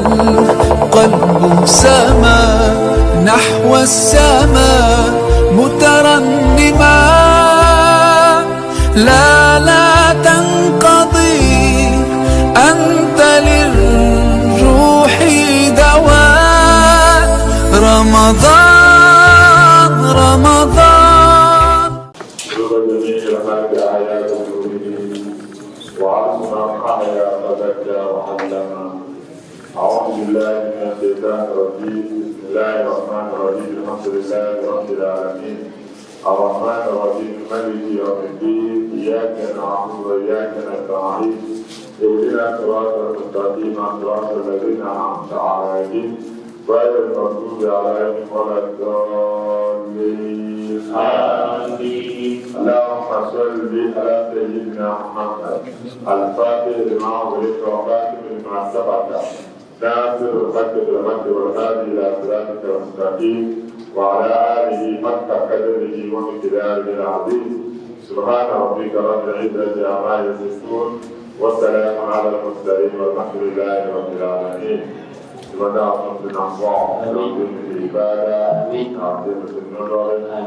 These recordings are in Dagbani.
والقلب سما نحو السماء مترنما. لا لا تنقضي، أنت للروح دواء. رمضان رمضان. قلوب جميع الخلق آيات نوره، وعرش من حيا فزكى وعلم. أعوذ بالله من الشيطان الرجيم. بسم الله الرحمن الرحيم. الحمد لله رب العالمين، الرحمن الرحيم، مالك يوم الدين. إياك نعبد وإياك نستعين، اهدنا الصراط المستقيم، صراط الذين أنعمت عليهم غير المغضوب عليهم ولا الضالين، آمين. اللهم صل على سيدنا محمد الفاتح لما أغلق وخاتم لما سبق، ناصر الحق بالحق، والهادي إلى صراطك المستقيم، وعلى آله حق قدره ومقداره العظيم. سبحان ربك رب العزة عما يصفون، والسلام على المرسلين، والحمد لله رب العالمين. آمين. آمين. آمين. آمين.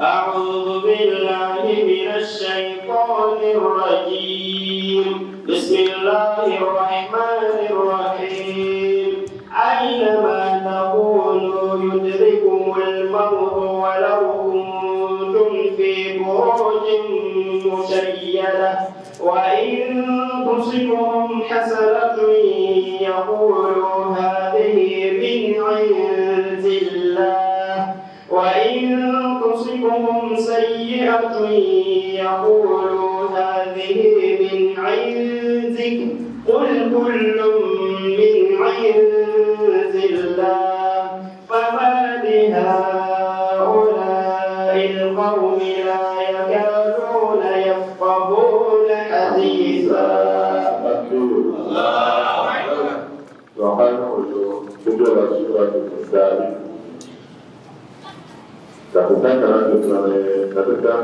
أعوذ بالله من الشيطان الرجيم. بسم الله الرحمن الرحيم. أينما تكونوا يدرككم الموت ولو كنتم في بروج مشيدة، وإن تصبهم حسنة يقولوا هذه من عند الله، وإن تصبهم سيئة يقولوا هذه من عندك، قل كل من عند الله، فما لهؤلاء القوم لا يكادون يفقهون حديثا. وقال سورة النساء قل متاع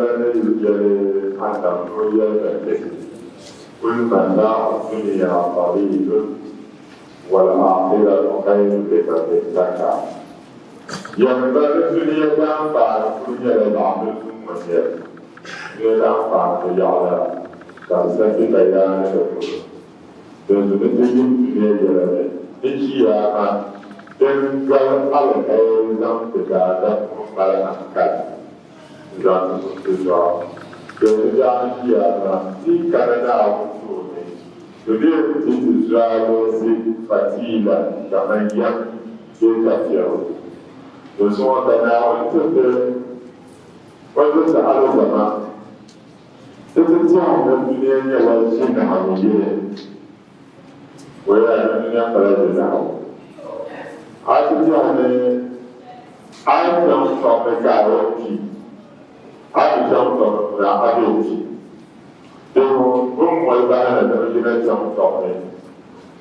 الدنيا قليل والآخرة خير لمن اتقى. Yɛmba ni dunia daanfaani kuli nyɛla laɣimbil suŋ ŋɔ nyɛli. Dunia daanfaani bi yaɣila ka di sa ti bayaani di polo. Dinzuɣu ni ti yim dunia yɛla ni ni chiyaama din gali alikairi zaŋ ti daadam ŋun mali hankali n-zaŋ ti tum ti zuɣu. Din daa chiyaama ti kana Naawuni tooni, di bee n-ti ti zualisi fatila kaman yɛm bee tafiɛbu. Dinzuɣu ka Naawuni ti ti o ti ti alizama ti ti tɛhi ni dunia nyɛla ʒinahagu yili. O yɛla ni dunia pala ʒinahagu. A ti tɛhi ni a yi chaŋ tɔbili ka a yɛn kpi, a ti chaŋ tɔbili ŋuna a bee kpi. Dinzuɣu bɛ ni moli bahi na ni bɛ yina chaŋ tɔbili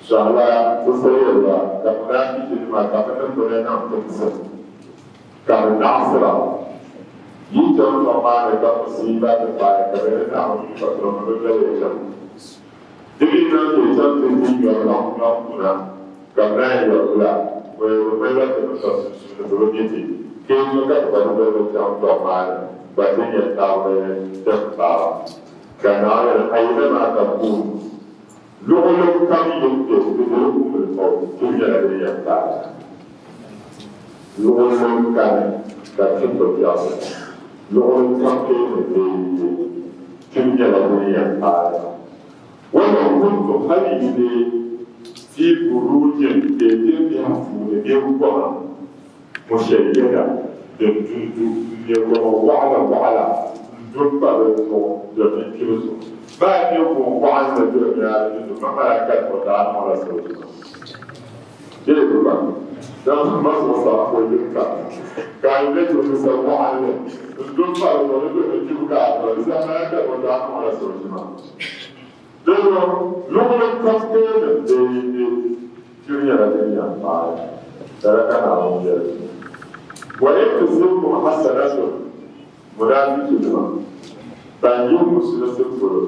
sɔhila ti sayiriba ka munaafichinima ka bɛ niŋ bɛ ni niŋ timsim ka bɛ naɣisira. Yi chaŋ tɔbu maa ni ka musiiba ti paai ka bɛ ni naɣim yi patɔri ni bɛ doli ya chaŋ. Di mi niŋ ka yi chaŋ ti di nyɔri laɣim nyɔŋ kuna ka bɛ naan yɛri la, Bɛ mali la ti ni tɔ sunsuuni bɛ bi mi ti. Ka yi zo ka ti gba ni doli bɛ chaŋ tɔbu maa ni gba ti nya tabili din paai. Ka Naawuni yɛli, Ayinama ka kuun luɣili kam yi kpe di doli kumil pɔbu, tim nyɛla din yɛn paai. Luɣili kani ka tim bi biɛɣisi, luɣili kam kpee ni bee yi yi, tim nyɛla din yɛn paai. Walaw kuntum hali yi dee fii buruujin teeteei biɛhiŋ puuni bee goma mushayyada din dundu n-nyɛ goma waɣila waɣila n-du m-pa di zuɣu domin kpibu zuɣu. Maa n-nyɛ goon waɣinli domi a di dundu mamala ka o daa niŋla soochi maa. Bee bi baŋ dama ma zuɣusaa o yim ka ka a nyɛ jiranbiisa waɣinli n-du m-pa di zuɣu ni domi kpibu ka a doli di zaa mali ka o daa niŋla soochi maa. Dinzuɣu luɣili kam teeni bee yi kpibu nyɛla din yɛn paai lala ka Naawuni yɛli ti. Wa in tusibkum hasanatun, munaafichinima ban yi musulinsi polo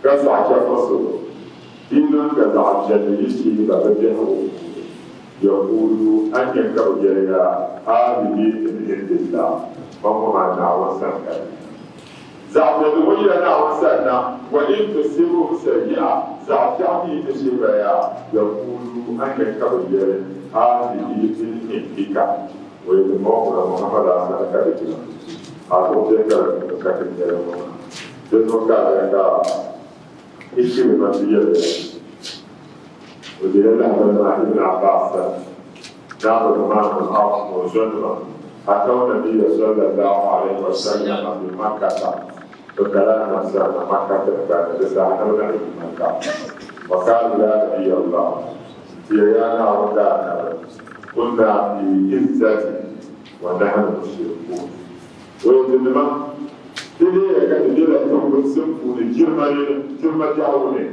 ka saɣi chɛfurisigu, di niŋ ka zaɣ viɛlli yi sheei ba bɛ biɛhigu puuni, yakuulu, a ni nya ka bɛ yɛli ya, Haadhihi min indillah, man ŋɔ maa Naawuni sani ka di yi. Zaɣ viɛlli ŋɔ yila Naawuni sani na, wa in tusibhum sayyi'a, zaɣ biɛɣu mi yi ti sheei ba yaa, yakuulu, a ni nya ka bɛ yɛli, Haadhihi min indika, o yi ti bɔŋ ŋuna Muhammad a sani ka di yina, a zuɣu viɛnyɛla ka ti nyɛli ŋɔ maa. Di zuɣu ka a nya ka Ikrima ti yɛli ya, o deela lahibali maa Ibn Abbas sani, Nabi Numan bin Auf ni o zɔnima ataw Nabiyya sallallahu alayhi wa sallama bi Makkata, bɛ kala Anabi sani na Makka tiŋgbani ni, di saha Anabi na bi yi Makka. Wa kaalu ya Nabiyallah, n-ti ya yaa Naawuni daanabi, kunna fi izzati wa nahnu mushrikun. O yɛn ti nima, Ti leeya ka ti bela tiŋgbunsim puuni jilima ni jilima biɛhigu ni,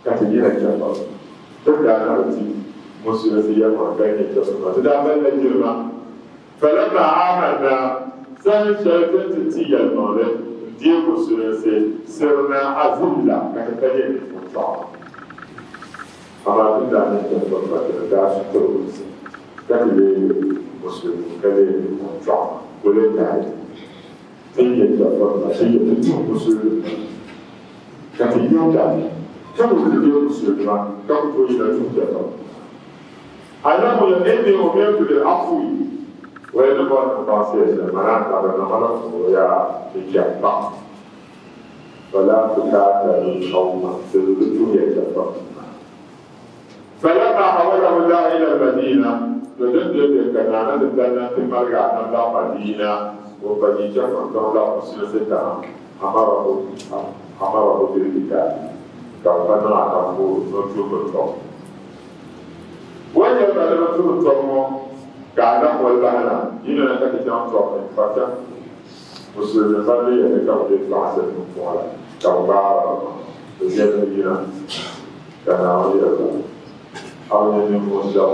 ka ti nyɛla chɛfiri. Ti ni daa na bi ti Musulinsi yɛlimaŋli ka nyɛ chɛfiri maa, ti daa malila jilima. Falamma aamanna, saha shɛli ti ni ti ti yɛlimaŋli n-deei Musulinsi, sirna azilla, ka ti pa nyɛ ninvuɣ chɔɣima. Amaa ti ni daa nyɛ chɛfiri maa, ti ni daa su tibiginsim. Ka ti leei Musulimi ka leei ninvuɣ chɔɣima, o lee tahi ti ni yɛn chɛfurima ti yɛn ti tuhi Musulinima ka ti yɛda ka bi ti deei Musulinima ka ku tooi yina tuhi chɛfurima. Alamu ya inni umirtu bil afwi wa yɛn ni bɔri ni n baŋsi ya shɛli mana n tabili niŋ ma la fuŋ ya ni chɛmpa fala tukatalul qawma di bi tuhi ya chɛfurima. Falamma hawalahu Allahu ila al-Madina, to din be be ka naa na ti dali na nti ŋmaligi a nam laɣ Madina, ŋun pa yi chɛfuri tiŋ laɣ musulinsi tiŋa, amarahu bil-qitaal, ka bɛ pa niŋ a nambu ni o tuhi bɛ tɔbu. O ni yɛli ba ni bɛ tuhi tɔbu ŋɔ, ka a nam moli bahi na, yi nina ka ti chaŋ tɔbu ni m-pa chaŋ. Musulinima ban lee yɛli ni ka bɛ be tɔɣisi pumpɔŋɔ la, ka bɛ gbaari ba maa, bɛ yɛlimi yina. Ka Naawuni yɛli ba, A bi nya ninvuɣ shɛb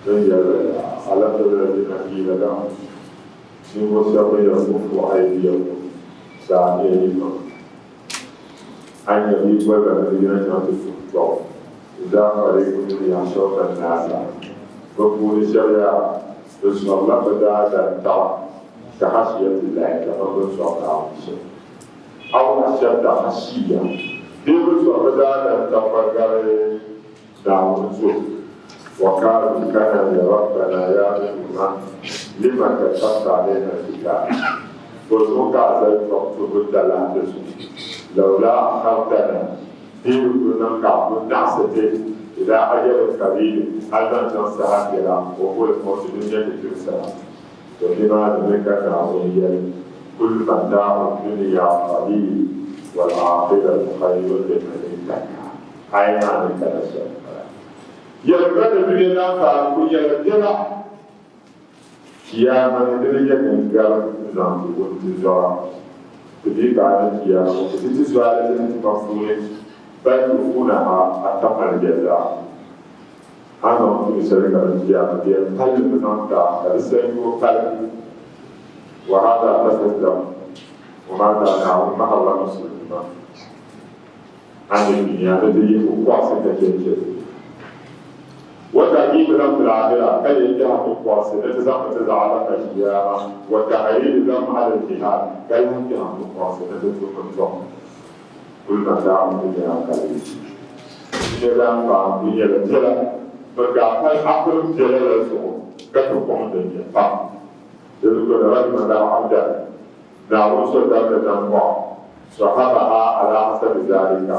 bɛn yɛli ba yaa, Alam tara llazina qiila lahum, ninvuɣ shɛb bɛn yɛli kuffu aydiyakum, Zaamiya yi maŋa. A nya bɛ yi boli ba ni bɛ yina chaŋ ti tuhi tɔbu, idha fariqun minhum yakhshawna n-naasa, bɛ puuni shɛb yaa, bɛ zɔrila bɛ daadantaba ka khashiyatillahi kaman bɛ ni zɔri Naawuni shɛm. Aw ashadda khashiyya, bee bɛ zɔri bɛ daadam taba gari Naawuni zuɣu. Wa qaalu kana ya Rabbana yaa ti Duuma, lima katabta alayna al-qitaal, bɔzuɣu ka a zali tɔbu tuhibu talahi ti zuɣu, lawla akhartana, bee bɛ kuli niŋ ka a kuli naɣisi ti ila ajalin qariib, hali zaŋ chaŋ saha biɛla, wa huwa al-mawtu, din nyɛ ti kpiri saha. To nimaani mi ka Naawuni yɛli, Kul mataa'u dunya qaliil wal aakhiratu khayrun liman ittaqa. Aya maa ni kana shɛm m-bala. Yɛli ba ni dunia daanfaani kul nyɛla biɛla, Chiyaama ni di ni nyɛ din gari n-zaŋ ti wuntizɔra. Ti bi gbaai ni chiyaama ŋɔ ti ti zo alizini tuma puuni, bal tufuunaha atammal jazaa. A ni zaŋ tuun shɛli ka di chiyaama di yɛn palli mi zaŋ ti a ka di sanyoo pali. Wa hada tasaddaq ŋɔ maa zaa Naawuni mahirila musulinima a ni dunia ni ti yihi kɔɣisi ka chɛ n-chɛ ti. Wa targhibi lahum fil aakhira ka yɛn biɛhi ku kɔɣisi ni ti zaŋmi ti zaɣa alaka chiyaama. Wa tahridi lahum ala al-jihaad ka lahi biɛhi ku kɔɣisi ni ti tuhimi tɔbu. Kul mataa'u dunya qaliil. Dunia daanfaani kul nyɛla biɛla, bɛ daa pali akili biɛla la zuɣu ka ti kɔŋ din nyɛ pam. Di zuɣu ka rahima lahu abdan, Naawuni so dabili nambɔɣu, sahabaha ala hasabi zalika,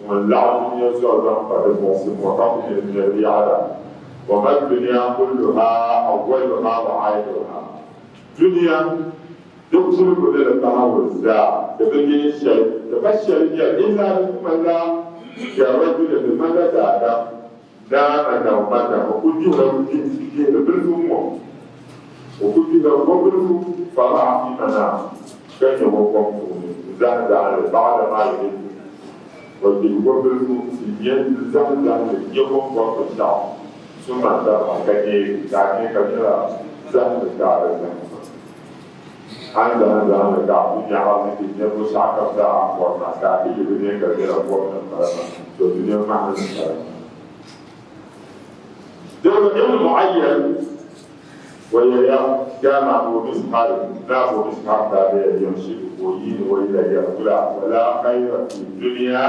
ŋun laɣim dunia zuɣu zaŋ pa di muɣisigu ŋɔ ka ku nyɛ dunia di yaɣa la. Wa ma dunia kulluha awwaluha wa aakhiruha. Dunia Di piligu ni di bahigu zaa, di bi leei shɛli, di pa shɛli nyɛli illa di ŋmanila karajuli, di ŋmanila daadam naama nawmata, o kul gbihila gbihili bilifu ŋ-ŋɔ, o kul gbihila ŋ-ŋɔ bilifu fara'a fi manaam, ka nya o kom puuni n-zahim zahim li ba'da ma yuhibbu, o gbihi ŋ-ŋɔ bilifu n-nya n-zahim zahim li n-nya o ni bɔri binshɛɣu. Summa tarfa ka neei ka a neei ka di nyɛla zahimli ka a di zahim ma. A ni zahim zahimli ka a ku nya arziki nyɛbu shɛɣu kam zaa a ni bɔri maa, ka a ti yi bi neei ka di nyɛla bɔbu ni m-bala maa, to dunia ŋmahili ni m-bala maa. Dama Ibn Mu'ayyal o yɛliya, Kana Abu Mishar, ni Abu Mishar daa bela yamshi ka o yiini o yila yɛri wula, Wa laa khayra fi dunya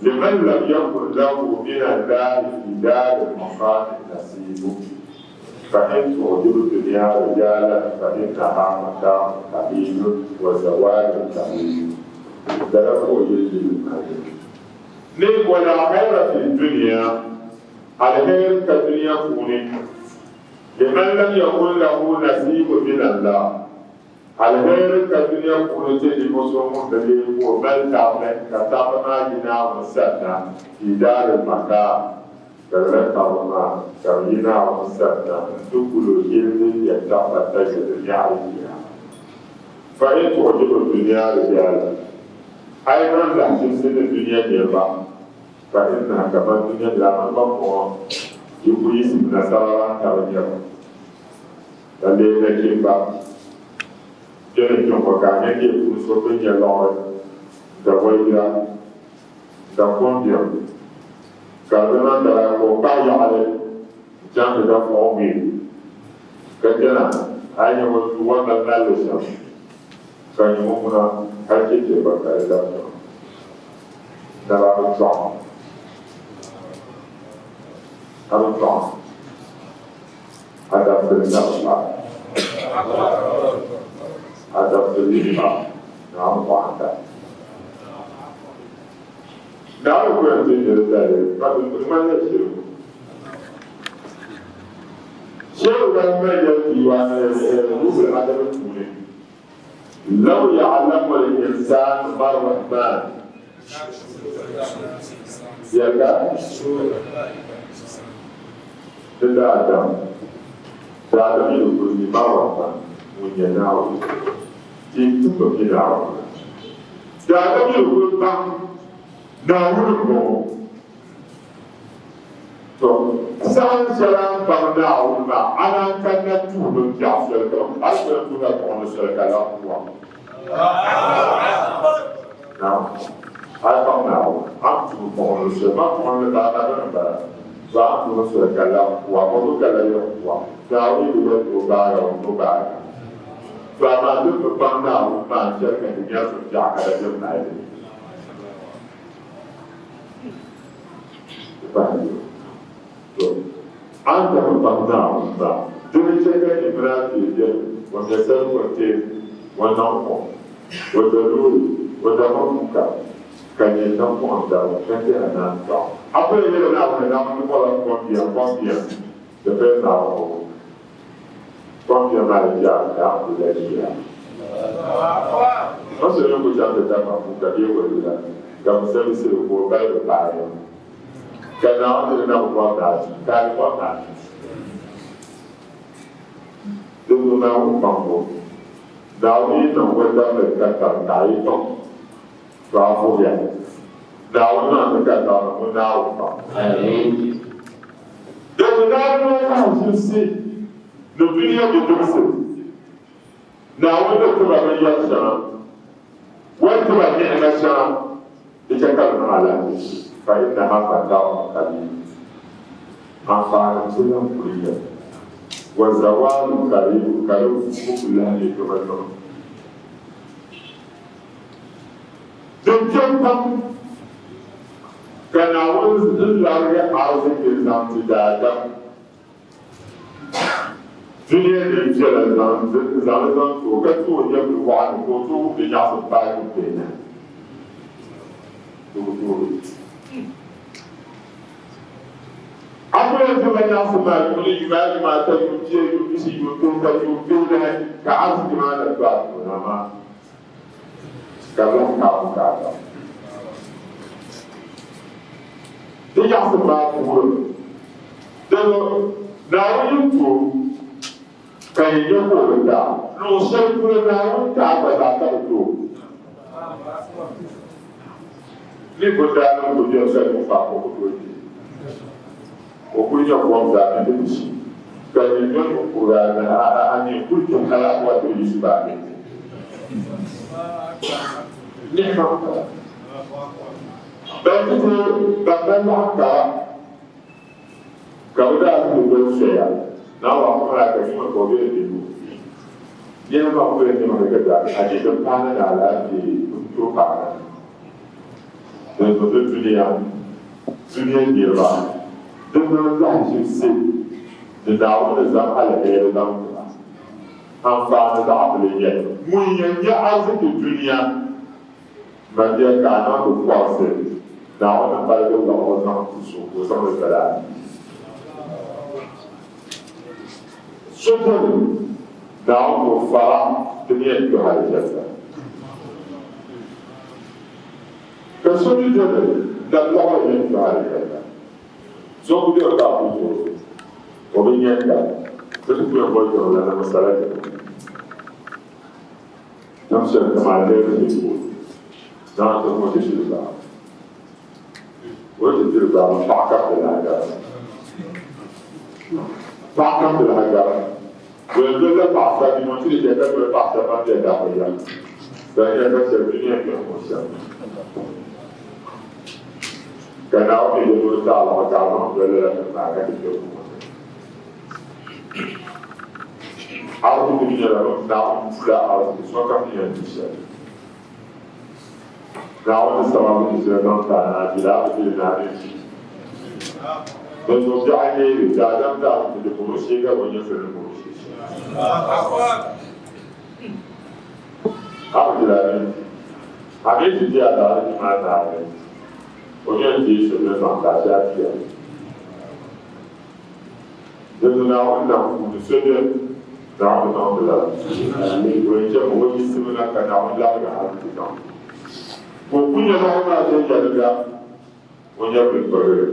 liman lam yakun lahu min Allahi fi daari l-maqaami nasiibu, fa in tu'jibu dunya rijaalan fa innaha mataa'un qaliilun wa zawaalun qariib. Lala ka o yili yili maa yɛli. Ni wa laa khayra fi dunya, alheri ka dunia puuni, liman lam yakun lahu nasiibun min Allah, alheri ka dunia puuni ti ninvuɣ so ŋun bi leei ka o mali tabili ka tabili maa yi Naawuni sanna fi daaril makaam, ka lala tabili maa ka di yi Naawuni sanna n-ti kul o yili din yɛn tabbata yɛli yaɣili biha. Fa in tu'jibu dunya rijaala, a yi niŋ lahiʒibisi ni dunia niriba, fa innaha kaman dunia niriba ban bɔŋɔ yi ku yiɣisim nasara lan ka bɛ nyɛbu, ka leei nachimba. Bɛ ni kpiŋ o ka a nya bɛ puuni so bɛ nya liɣiri, da wayira, da kombiɛm, ka di niŋ lala ka o kpahi yaɣili n-chaŋ ti da fɔŋ ka chana a yi nya o duu o mali nalli shɛm, ka nyɛ o ŋuna hal cheche gba ka di dabi tiŋa. Daba bi chɔɣim. A bi chɔɣim. A dabisili ka bi paai. A dabisili yi paai, Naawuni bɔɣa n-da. Naawuni ku yɛn ti nyɛ di daliri, ka di ŋmanila shirigu. Shehu lan mali yɛli diiwaan Ruhul Adabi puuni, Law ya'lamu al-insaanu ma ar-Rahmaan yɛliga di daadam, daadam yi di kuli mi ma ar-Rahmaan ŋun nyɛ Naawuni, ti ti bi mi Naawuni. Daadam yi di kuli baŋ Naawuni m-bɔŋɔ. Tɔ! Saha shɛli a ni baŋ Naawuni maa, a naan kanna tuhi binbiɛɣu soli kaman a ni kuli tuhila buɣimli soli ka lan kuwa. Naam, a yi baŋ Naawuni, a ni tuhi buɣimli soli. Man buɣimli baata dini m-bala. Tɔ! A ni tuhi soli ka lan kuwa, bɔzu ka lan yɛn kuwa? Naawuni yi bi yɛli ni o baagi a, o ni tooi baagi a. Tɔ amaa ti bi baŋ Naawuni maa n-chɛli ka ti nyari binbiɛɣu ka dabiɛm naai ti ni. To, a ni ta bi baŋ Naawuni maa, di ni chɛ ka yi mini a kpee beni, o nya sali kɔnteeni, o niŋ kom, o da loori, o da makuuka, ka nyɛ nampɔɣim darigu ka kpɛhi a naan tɔɣu. A ku yɛn yɛli Naawuni, Naawuni bɔla kom bia, kom bia, di pali Naawuni o kom bia maa yi kpɛhi a ka a ku lahi ʒiya. O so ni ku chaŋ ti da makuuka bee wayila ka bi samisili ka o baligi paai ya. Ka Naawuni ni na bi bɔri ni a di, ka a yi bɔri ni a di. Dinzuɣu Naawuni kpaŋbu, Naawuni yi niŋ o dabili ka tari ka a yi niŋ, to a vuhiya. Naawuni maa mi ka tari ŋun Naawuni kpaŋbu. Dinzuɣu Naawuni ŋɔ lahiʒibisi ni dunia bidibisi. Naawuni ni ti ba binyɛr shɛŋa, o ni ti ba ni'ima shɛŋa, di chɛ ka bɛ niŋ alahichi, fa innaha mata'un qaliil, anfaani ti lan kuli yɛm, wa zawaalun qariib, ka di vubu ku lahi nyɛ domadoma. Din kpɛm pam ka Naawuni larigi ariziki zaŋ ti daadam. Dunia din viɛla zaŋ li zaŋ ti o ka ti o nyɛvili waɣinli ka o tooi wumdi nyaɣisim paai yuun pihinahi. Di bi tooi. A ku yɛn ti ba nyaɣisim maa yuuni yuma ayi, yuma ata, yuun pia, yuun pisi, yuun tuhita, yuun pihinahi ka ariziki maa na do a tooni amaa ka di lahi kaai ka a baŋ. Di nyaɣisim maa puuni Dama Naawuni yi ti o, ka yi nya ka o bi daa, luɣ shɛli polo Naawuni ti a gba zaa ka bi ti o. Ni bɛ daa niŋ ko biɛri ka niŋ faako ku tooi di. O kuli nyɛ kom zaa ni di shi. Ka nyɛ nyɔni n-kurigi a ni a nyɛ kuli kpɛm hali a ti yiɣisi baai. Nihima m-bala. Ban ti ti ban mali laɣim kara ka bɛ daa ti doli soya Naawuni malaika nima ka o be di lu. Niriba maa kuli nima ka daa a je din pahi ni alaafee n-tooi paai na. Din niŋdi dunia, dunia niriba, din niŋ lahiʒibisi ni Naawuni ni zaŋ aliheri zaŋ ti ba. Anfaani zaɣibili n-nyɛ li. Ŋun yɛn nya ariziki dunia, maliya ka a niŋdi kɔrisi, Naawuni ni baligi liɣiri zaŋ ti so ka o zaŋ li doli a bia. So beni, Naawuni o fara ti ni yɛn kpɛhi alijanna. Ka so mi beni, nabiliɣiri yɛn kpɛhi alijanna. So ku beni ka a ku zooi o bi nyɛnda, bɛ ti ku yɛn boli jiŋlana mi sala jiŋli. Nam shɛli kam aliheri shee ku zaŋ ti ŋɔ ti shiri zaa. O ti diri gbaai paɣa ka bi lahi gari. Paɣa ka bi lahi gari. O yɛn dolila paɣasari bia ŋɔ ti di chɛ ka doli paɣasari ban bɛ daɣiri ya. Ban yɛn ka shɛba dunia kpɛŋ ŋɔ shɛm. Ka Naawuni mi yɛli o taalaɣu ka a zaŋ doli lala tiŋ maa ka ti kpɛ ŋɔ ni. Arziki nyɛla Naawuni pula arziki sokam ni yɛn di shɛli. Naawuni sababu ni shɛli zaŋ ti a ni a dila a bi dili ni a ni di. Dinzuɣu biɛɣu neeri, daadam daa ti di bɔbu shee ka o nyɛ so ni bɔbu shee shɛli. A bi dila a ni di. A mi ti di a daadichi maa naai, o yɛn deei so ni zaŋ ti a shee a ti a. Dinzuɣu Naawuni nam puuni so beni, Naawuni niŋ ti lala. O yɛn chɛ ka o yiɣisimi na ka Naawuni labigi hal ti zaŋ ti. Ka o ku nya lɔɣu maa viɛnyɛliŋga, o nya bilikpirili,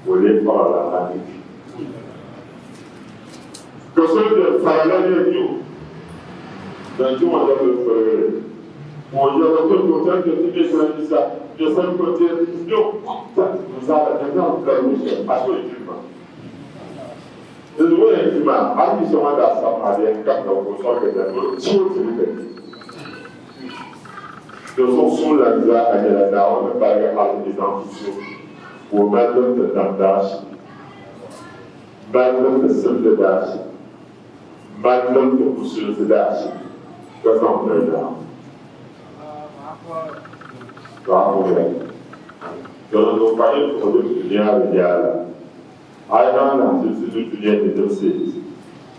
ka o lee farala hal ti kpi. Ka so beni, farala yɛn nyɛ o, dan ti ŋɔ nya bilikpirili, ka o yɛli o ti o chani ti nyɛ jiranbiisa, nyɛ salikɔnti, nyɛ Dɔni zuɣu ka yi tuɣi di dunia di yaala. A yi niŋ lahiʒibisi du dunia ni dibisi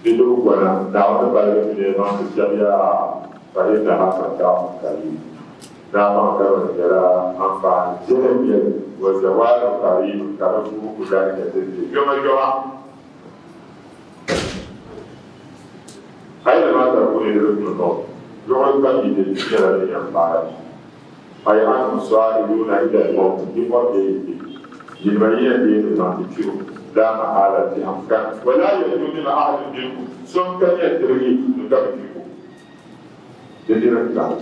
di dubu gɔna, Naawuni baligi dunia zaŋ ti shɛb yaa fa innaha mata'un qaliil. Naa maŋ ka di nyɛla anfaani jɛhi nyɛli wa zawaalun qariib ka di vubu ku lahi nyɛ din be yomayoma. Aynama takunu yudrikkumul-mawt, luɣili kam yi be di nyɛla din yɛn paai. Ay antum saa'iluna ila al-mawt, yi bɔri bee yi bi? Yinima yi yɛn deei ni zaŋ ti kpi o, laa mahala tiham kani, wa laa yanju min ahadin minkum, so n-kani ya tiligi n ka bi kpi o. Di niri n-kani.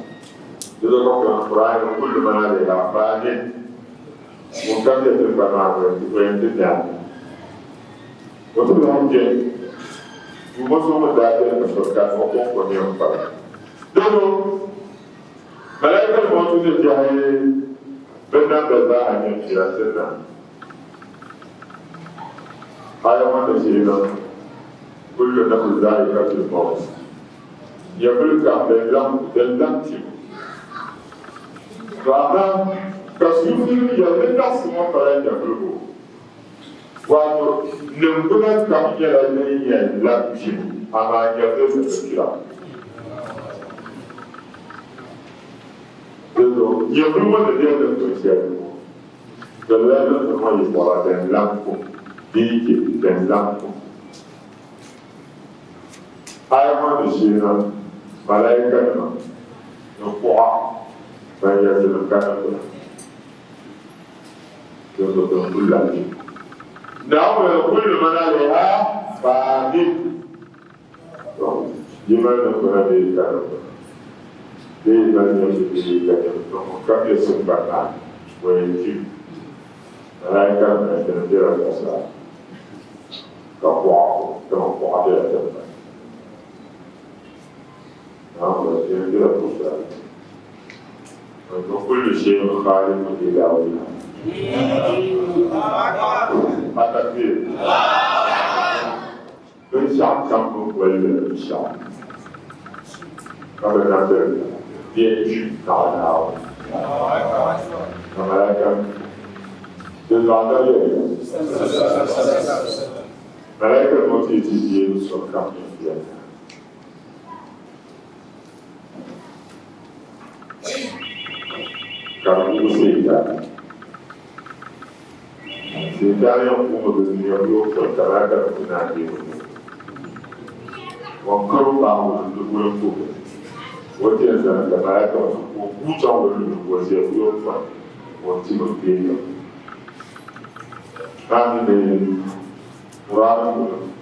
Di zuɣu ka Quran Qur'aani ni kullu man alayha faanin, ŋun kam be tiŋgbani maa ni o yɛn ti naai. O ti lahi beni, tuuma so ŋun daa beni ka so kani o kɔŋko n-yɛn kpalim. Doro. Malaika ŋɔ tu ni biɛhi bɛ namda zaa nyɛ pia ti na. Aya ŋɔ ni ʒii niŋ, Kullu nafsin zaa'iqatul mawt, nyɛvuli kam din lam kpibu. To amaa ka Suufinim yɛli ni nafsi ŋɔ pala nyɛvuligu, wato niŋgbuna kam nyɛla din yɛn lam kpibu, amaa nyɛvuli ti bi kpira. Dinzuɣu nyɛvuli ŋɔ ni bɛ ni kuri shɛli ŋɔ, di lala niŋdi ŋɔ yi bɔra din lam kum di yi chɛ din lam kum. Aya ŋɔ ni shee na, malaikanima ni kuɣa ban yɛn zilim ka niŋdi ba. Dinzuɣu din kul lahi chɛ. Naawuni kullu man alayha faanin. To, yi mali niŋgbuna bee yi ka niŋgbuna? Bee yi mali nyɛvili bee yi ka nyɛvili? To, ŋunkam nyɛ tiŋgbani maa ni, o yɛn kpimi. Malaikanim mini dini bela zuɣusaa. Ka kuɣa dama kuɣa bela tiŋgbani ni bela puɣisirili ni kullu shay'in khaliqun illa wajha. Atakbir. Binshɛɣu kam bɛ boli li binshɛɣu ka bɛ na biri bɛ yɛn kpi naɣ Naawuni ka malaika Dinzuɣu Anabi yɛliya, Malaika ŋɔ ti yi ti deei sokam mini bɛ na. Ka di guui Seetaani. Seetaani yɛn guumi bɛ dunia bɛ o pɔi ka malaika nim ti naan deei o ni. Ŋun karo paai o wulimpuhili, o ti yɛn zani ka malaika ŋɔ ti ku o guui chaŋ wulimpuhili ka o ʒiya bɛ o pɔi. O ti bi kpeega. Ka mi ni Qur'an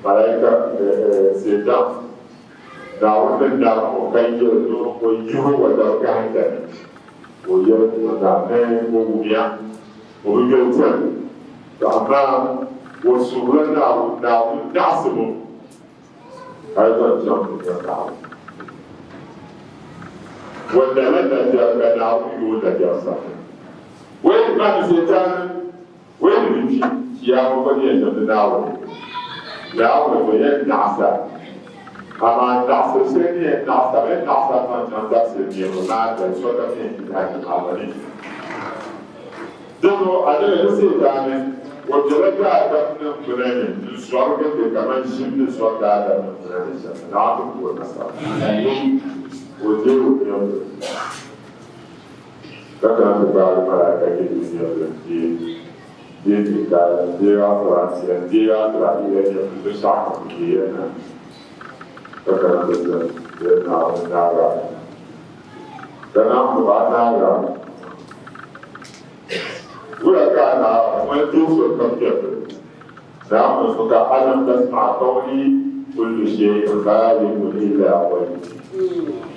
malaika Setan Naawuni ni naam o ka yɛli ni o yihi o dabgahinda ni, ka o yɛli o na ni o wumiya, o bi yoli tɛm, to amaa o suhurila Naawuni, Naawuni naɣisim o ka yi zaŋ chaŋ ti nya Naawuni. O lala nabiɛri ka Naawuni yo o nabiɛri sani. O yi baŋ Sitaani, o yi bi kpi, chiyaama gba ni yɛn niŋdi Naawuni. Naawuni o yɛn naɣis a. Amaa naɣisir shɛli ni yɛn naɣis a, bɛ yɛn naɣis a zaŋ chaŋ dabisili neebu maa dali, sokam yɛn kpi jahannama ni. Dinzuɣu a nyɛla ni Sitaani, o bela daadamnim gbuna ni n-zɔri gindi kaman ʒim ni zɔri daadamnim gbuna ni shɛm la, Naawuni ti ku o nasara. O deei o nyɛvili, ka kana ti gbaagi malaika yili o nyɛvili n-deei deei Mikaila n-deegi Asiraansila n-deegi Asiraa'ila nyɛvili binshɛɣu kam o deei ya na, ka kana ti zani bɛ Naawuni naaga ni. Ka Naawuni ba naaga. Wula ka a naai ŋun deei so kam nyɛvili? Naawuni so ka alam tasma'a qawli kullu shay'in khaliqun illa wajhi.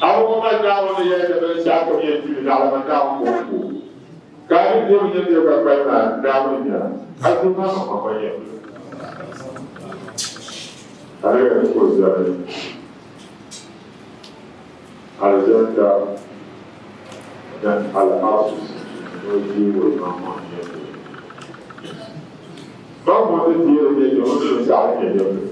A bi wum a Naawuni ni yɛli ni binshɛɣu kam yɛn kpimi naɣila man Naawuni ka o ku o. Ka a ni deemi nyɛvili ka kpalim a Naawuni nya a deei maa maŋmaŋ gba nyɛvili. Ka di yɛli ka o zali Alizanda ni al'arshi ni o deei o maŋmaŋ nyɛvili. Maŋmaŋ ni deeri nyɛ o ni binshɛɣu ni nyɛ nyɛvili.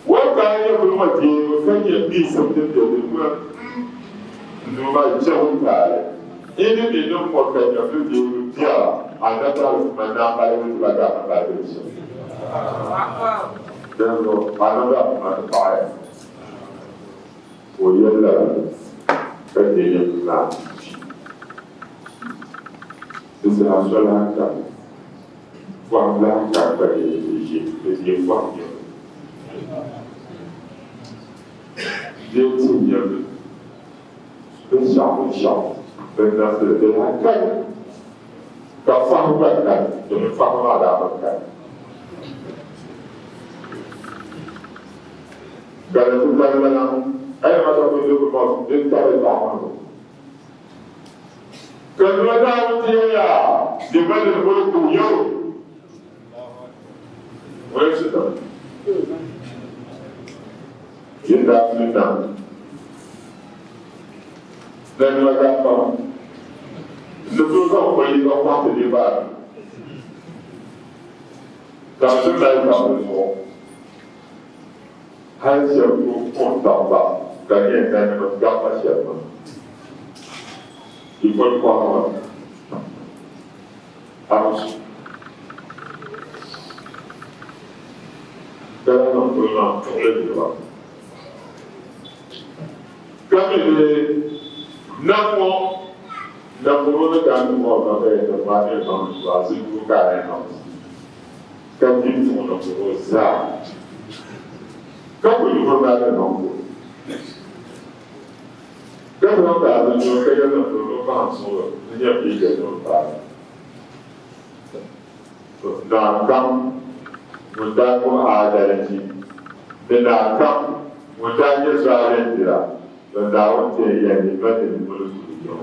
O ni gbaai nyɛvili ŋɔ deebu ka nyɛ biisim din be di ni n Duuma maa jɛbu taali. Yi ni mi ni m bɔri ka nyɛvili deebu biɛra, anabitali tuma naambaligi ti ba daa bi mali shɛm. Dinzuɣu anabitali tuma ti paɣiya. Ka o yɛli lala ka deei nyɛvili maa n-kpi. Di saha so lahi kani, pɔhim lahi kani ka deei ti ʒe, di deei pɔhim nyɛvili. Deei ti nyɛvili, binshɛɣu binshɛɣu din nafili di lahi kani, ka fahim gba kani, domin fahim maa daa bi kani. Ka di ti kani lana, a yi mata ku di mɔs din tari zaɣ ŋɔ. Ka nua Naawuni ti yɛli ya, Liman al-mulku al-yawm. Ŋun yɛn su nam? Yin daa su nam. Nanima daa pam. Ni tooi zaŋ o yiŋa kɔhi ti niriba anu. Ka bɛ ti mali baŋ di zuɣu. Hal shɛb tooi kɔŋ taɣiba ka nyɛ nanima gamba shɛb maa. Di pɔi kɔhi maa, a bi su. Ka lahi zaŋ polo maa n-tuɣili niriba. Ka mi di nam ŋɔ nambɔŋɔ ni daa niŋ ŋɔ ka bɛ yɛn niŋ maa ni yɛn niŋ ni zuɣu azibu ka a yɛn niŋ ka di tuɣi nambɔŋɔ zaa ka ku yuhiri maa ni niŋ ko ka zaŋ daa di niŋ ka yɛn niŋ ni o paɣa suɣulo ni nyɛ bia ni o paai naa kam ŋun daa gbubi aadalichi ni naa kam ŋun daa nyɛ zualindira bɛn Naawuni ti yɛn yɛli ni bɛ ni mulki yɔŋ.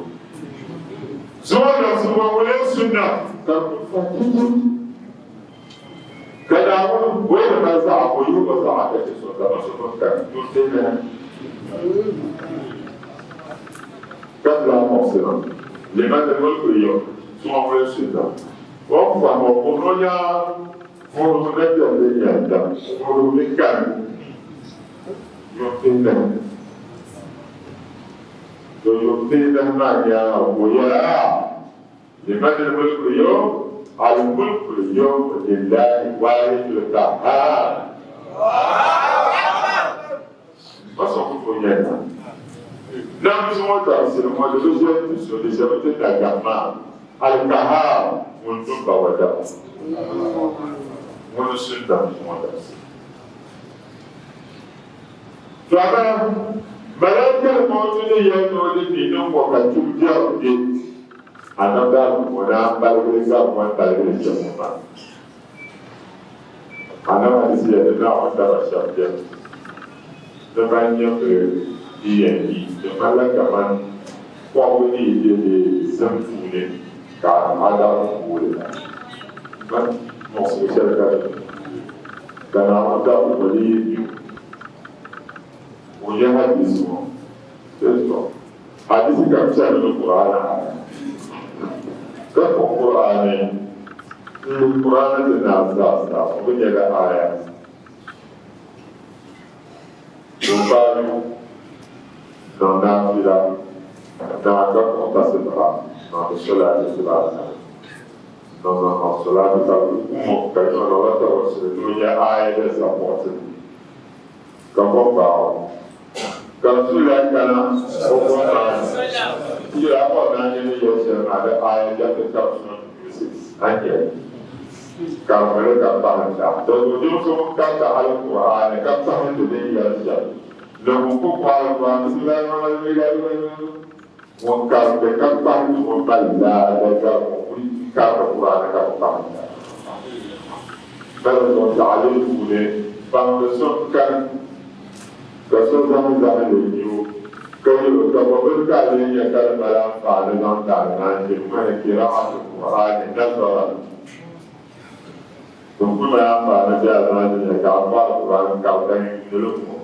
Zuɣu na zuɣu ŋun lee su nam ka ku fa chichi. Ka Naawuni o yi mali zaɣa ka o yihi o zaɣa ka chɛ so dama so pun kani tuntilihi ka ti lahi muɣisi ba. Liman al-mulku al-yawm, suŋ sunna. O ni fahim o puuni o nyaa vuhirigu na beni din yɛn dam, vuhirigu mi kani yuŋ pihinahi. To yuŋ pihinahi maa nyaaŋa ka o yɛli, Aa! Liman al-mulku al-yawm, al-mulku al-yawm lillahi al-wahid al-qahhar. Ba so ku tooi yɛli na. Nam zuŋɔ dabisili ŋɔ di bi ʒe ti so, di ʒemi ti Dagbaŋ maa. Al-Qahhar ŋun du ba wa dama. Ŋuni n-su nam zuŋɔ dabisili. To amaa Malaika Mautu ni yɛli ni o di mi ni ŋɔ ka tum biɛri be a namdaani ŋɔ ni a baligili gari ŋɔ ni baligili shɛm ŋɔ maa. Annabi hadisi yɛli ni Naawuni daba shɛba beni ni ban nyɛ bɛ yi yɛn yi di ŋmanila kaman kɔbigu ni yi be bɛ zim puuni ka Adamu guui li la. Man muɣisigu shɛli ka di ni ka Naawuni daba ŋɔ di yi mi o nya hadisi ŋɔ di zuɣu. Hadisi kam chani ni Qur'aani aya ka kpuɣi Qur'aani n-lihi Qur'aani ti naai zaasa o bi nya di aya ka o paai yu niŋ naafila naai ka kpuɣi tasibaha niŋdi solaati dibaanahi niŋ niŋ niŋ solaati ka kum o ka niŋ niŋla tawassuli ni o nya aya din sapɔriti ka kom gbaai o. Ka Rasulillahi kana o kom maa ni ti yɛli a bɔri ni a nya ni yɛli shɛli maa di aaya jɛmdi tab suŋ Yusuf a nya li ka a ŋmali ka pahim da di zuɣu ninvuɣ so ŋun kariti Alkur'aani ka pahimdi din yɛli shɛm ni ŋun ku kɔhi Alkur'aani bismillahirrahmanirrahim ŋun kariti ka pahimdi ŋun mali laada gari ŋun kuli kariti Kur'aani ka bi pahimda. Lala zuɣu taɣili puuni baŋdi so n-kani ka so zaŋ zahindi nyu ka yɛl o, Ka bɔbili ka a lee nya ka di mali anfaani zaŋ ti a naanʒim ŋmani qira'atu Qur'ani nazaran? Din kuli mali anfaani ti a naanʒim nya ka a kɔhi Qur'an ka a ka yuuni li ŋɔ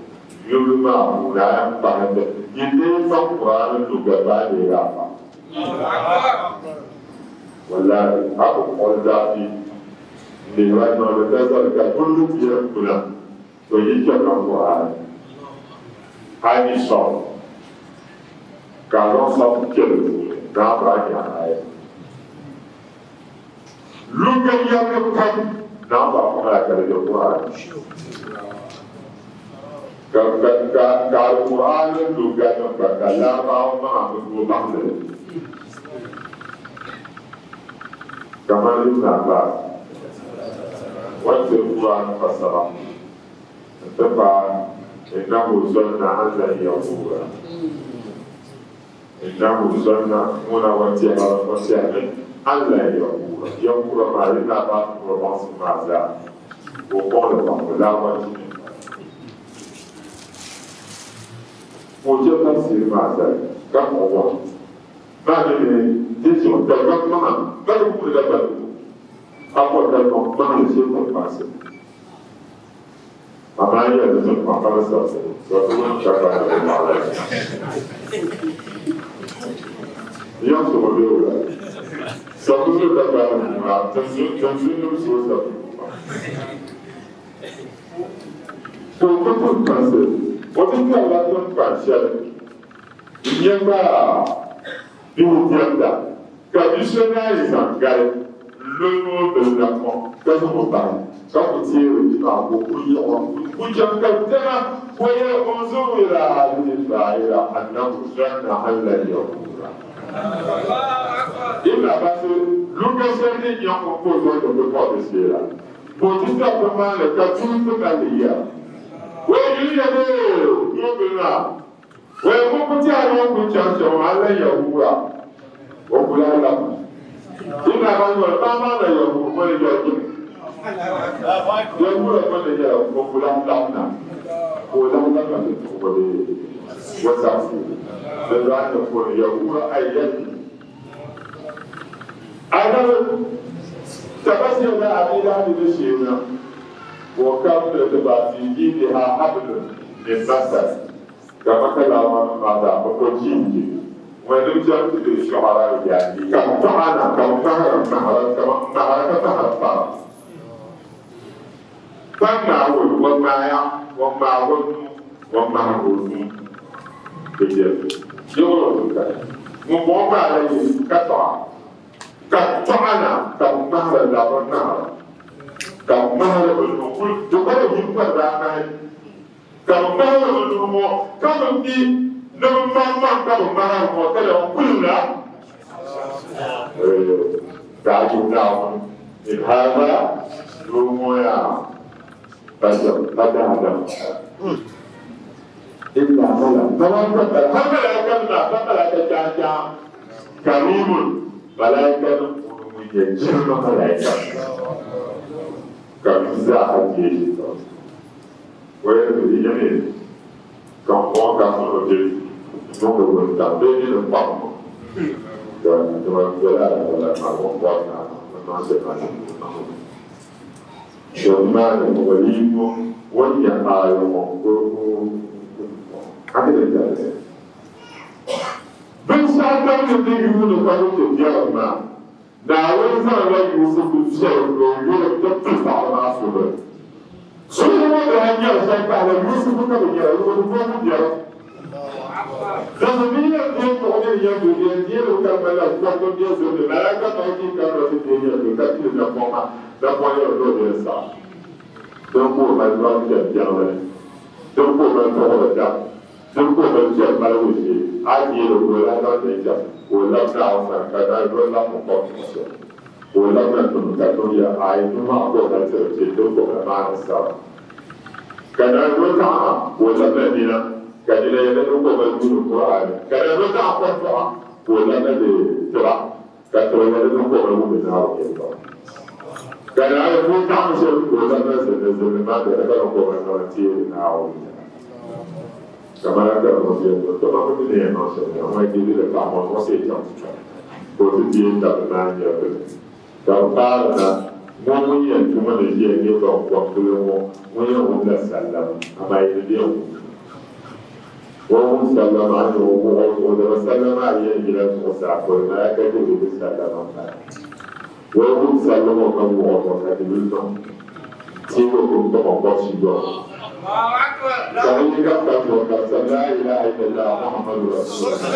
yubu maa puuni a yɛn kpahindi yi deei fa Qur'an luga ka a deegi a fa. Wallahi a ku kpuɣi zaafi n-lihiri a niŋdi nazar ka bulli ti yɛn kuna to yi chɛrila Qur'an a ni sɔŋ ka a zaŋ sɔŋ kpe di puuni ni a bɔri a nya aya. Luga yɛrili pam ni a bɔri kɔŋ la ka di be Qur'an ka ka ka ka Al-Qur'an luga nim gba ka Larabawa maŋa bi tooi baŋdi li kamani Ibn Abbas wani Qur'an fasara n-ti paai innahu zanna an lan yahuura innahu zanna ŋuna o tɛha o tɛhimi an lan yahuura yahuura maa Ibn Abbas kuri baŋsim maa zaa ka o kɔŋ li baŋbu laawanchi ni ka o chɛ tafsiri maa zali ka kpuɣi bɔhim maa mi ni di zuɣu Dagbaŋ maŋa balibu kuli la balibu a kɔri Dagbaŋ maŋli shee kpaŋkpansi. Amaa yɛli di zuɣu pam ka bi sabisi sabisigu nim ka gbaai di naɣila yiɣisibu bee wula sabisigu ka gbaai di ŋuna tinzunnim zooi sabisigu pam ka o ti pun kpansi o ti kpɛrila tiŋkpan shɛli n-nyɛ gba bihi diɛmda Ka bi so daa yi zaŋ gali n-lo noombil napɔŋ ka zaŋ o bahi, ka ku teeri bia maa ka o ku yiɣ o ku chaŋ ka dama o yɛli, Unzuru ila hadihi l-ba'ira annahu zanna an lan yahuura. Ibn Abbas luga shɛli din nyɛ ŋun ka o zaŋ ti bi kɔhi di shee la, ka o ti sabiri maa ni ka tuui ti mali li yɛra, O yuli ya bee noombil maa Wee ŋun ku tɛhi ni o ni kul chaŋ shɛm maa lan yahuura, o ku lahi labina. Di ni daa yɔli paɣa maa na yahuur ŋɔ ni yɛli jim. Yahuura ŋɔ ni yɛla o ku lahi labina, ka o lahi labina ti tuhi o bee o sabisi di zaa nyɛ puuni yahuura a yi yɛli Anabi tabasiya la Abi Lahabi ni sheena. Wa ka fi jidiha hablun min masad. Ka maka laaŋɔ maa zaa bi ko chiinji. Ŋun chaŋ ti be shɔɣira ka bi tɔɣa na ka bi mahiri mahira ka mahira ka mahiri para. Ka ŋmaagi o o ŋmaaya o ŋmaagi o nuu o ŋmahi o nuu bɛ jɛli yiɣiri o ka ŋun bɔŋɔ ŋmaala yi ka tɔɣa ka tɔɣa na ka bi mahiri labiri mahira ka bi mahiri bi nuu kuli di kɔba yi pari daa mahi ka bi mahiri bi nuu ŋɔ ka bi mi ni bi maŋmaŋ ka bi mahiri ŋɔ ka la kuli la ka a yi Naawuni in hada doo ŋɔ yaa bashar pa daadam illa malak malaika ha malaika nima pa malaika jaajaa karimun malaika nim puuni ŋun nyɛ jilima malaika ka bi zaa deei o yɛli ti yɛmi ka n bɔŋɔ ka n o je niŋdi wuntaŋ bee ni ni kpam ka tuma viɛla ala maa ŋun bɔri na n niŋ shɛli to nimaani waliyu o ni nyɛ ayo ŋɔ binshɛɣu kam ni ni yuuni ka bi ti biɛrim maa Naawuni zaŋla Yusufu viɛlim ni o yuli ti pili paɣaba maa suhuri. Suhuri ŋɔ daa nyɛri shɛli pahila Yusufu ka bi nyɛra o bi bɔri biɛrim. Dinzuɣu bɛ yɛn deei kuɣu mini yɛn do bɛ yɛn deei li ka malila kɔriti m-be zuɣu ni malaika maa yi karina ti deei yɛn do ka pili napɔŋ maa napɔŋ yɛri ni o bɛ n saɣim. Din ka o mali dɔɣim chani biɛɣu ni, din ka o mali tuɣiri dam, din ka o mali chani maligu shee, a yi deei li ka o lahi zaŋ ti chaŋ ka o labi Naawuni sani ka daa doli laɣim kom shɛm ka o labi na tum ka tum ya a yi tum maa ka o mali tiri shee din ka o mali maani sara ka daa doli taɣa maa ka o labi na nina ka nina yɛli din ka o mali yuuni Kur'aani ka daa doli taɣa kom tɔɣa ka o labi na di tiba ka tiba yɛli din ka o mali wumdi Naawuni yɛltɔɣa ka daa doli taɣa shɛli ka o labi na zilli zilli maa bɛni ka din ka o mali niŋ teeri Naawuni yɛla. Kamana ka niŋ viɛlli dama bɛ mi ni yɛn niŋ shɛm nya ŋun deei li paɣa ŋɔ zuɣu see chaŋ ti chani ka o ti deei tabi naan nya bini ka bɛ paari na ŋɔ ŋun yɛn tu ŋɔ ni ʒiya nyɛ ban kɔŋ gili ŋɔ ŋun yɛn wumla sallama amaa yi di bɛ yɛn wum o wum sallama a ni o wuɣi o zuɣu dama sallama a yɛn yila zuɣusaa polo malaika Jibril sallama m-bala o wum sallama o ka wuɣi o zuɣu ka Jibril niŋ teegi o pumpɔŋɔ kɔbisi yɔbu. Ka bɛ yi ka kpa zuɣu ka sa laa ilaha illallah Muhammadu Rasulullah.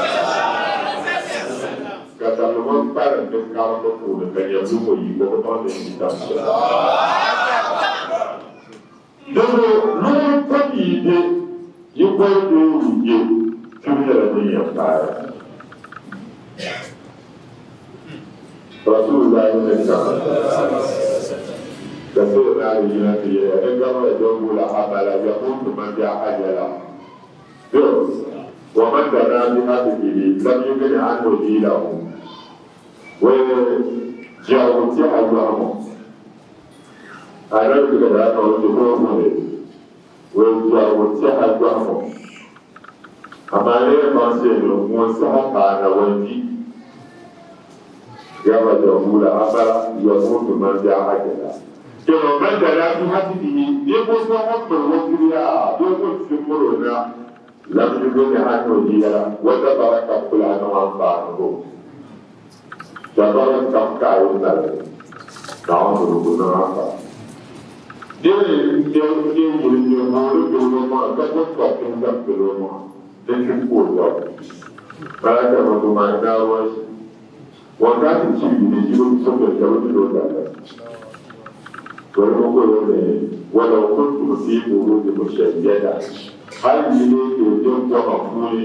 Ka tabili ŋɔ kpalim di karimbu puuni ka nyɛ bɛ ŋɔ yi ko bɛ niŋ din yi tam shɛli. Dinzuɣu luɣili kam yi be, yi boli bee yi je, kpibu nyɛla din yɛn paai ya. Rasulullah ni kama ka sai na ali yina ti yɛya ni gabra jawula amala yamutu man bi ajala dos wa man dana bi hadihi lam yughni anhu dilahu wa jɛɣu tiɛha yɔhimu anabi ka daa niŋ ti ko ne wa jɛɣu tiɛha yɔhimu amaa ne maŋsi ni ŋun saha paana wa di gaba jahula amala yamutu man bi ajala keno man dana bi hadihi ne ko so ŋun miri o kiriya bee ŋun ti miri o na lam yughni anhu dilahu wa tabaraka kula niŋ anfaani bo tabarak kam ka a yi mali Naawuni ni ku niŋ anfaani. Dini n-nyɛ yuli nyɛ booni doo maa ka gbubi tɔbtu n-zaŋ pili o maŋa ni ti ku o tɔbu. Malaika ŋun maa n-daa wɔnsi wakati chibi ni jibu sokpe ka bɛ ti o daliri. Boligu kolo ni walaw kuntum fi buruji mushayyada hal yi lee tooi be goma puuni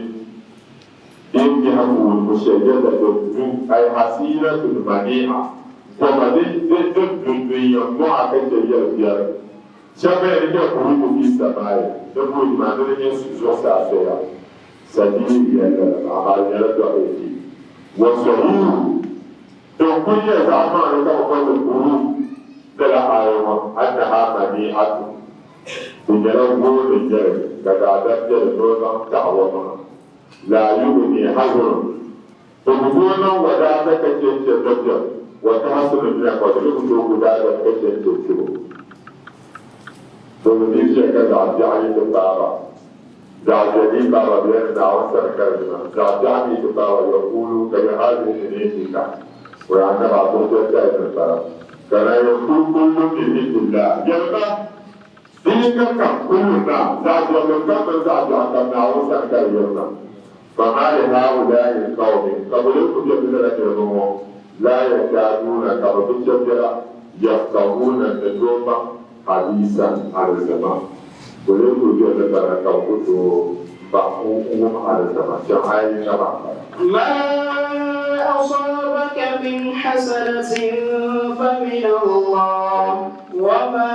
din biɛhi puuni mushayyada din du ay hasiinatun mani'a goma din din du din yɛn mɔɣa ka chɛ yɛli biɛri shɛba bɛ ni nyɛ buruju fi samai di buruj maa ni di nyɛ zuɣusaa soya sabiili yɛlli la amaa di nyɛla da'ifi wa sahihu din kuli nyɛ zaɣ maŋli ka bɛ boli li buruj lala aaya ŋɔ annaha mani'atun di nyɛla gooni n-nyɛ li ka daadam be di ni o zaŋ taɣi o maŋa la yughni hazrun di ku tooi niŋ wadaata ka chɛ n-chɛ dabiɛm wa tahasunu min al-mawt di mi ku tooi ku daadam ka chɛ n-chɛ kpibu. To bɛ ni ʒiya ka zaɣ biɛɣu yi ti paai ba, zaɣ viɛlli yi paai ba, bɛ yɛli ni Naawuni sani ka di yina. Zaɣ biɛɣu mi yi ti paai ba, yɛkuulu ka bɛ hazihi min indika, O yaa annabi a suhu piɛlitali ni m-bala. Ka naan yɛli, Kul kullu min indillah, Yɛlima, Di yiŋga kam, kullu maa, zaɣ viɛlli kam mini zaɣ biɛɣu kam Naawuni sani ka di yirina. Famaa li haulaa'i l-qawmi, ka bɛ lee ku be ni lala niriba ŋɔ, laa yakaaduuna, ka bɛ bi chɛ biɛla, yafqahuuna, n-ni tooi baŋ hadiisan, alizama. Bɛ lee kuli be ni bala ka bɛ ku tooi baŋ n-wum alizama shɛm, aya yiŋga maa m-bala. Ma asabaka min hasanatin famin Allah, wa ma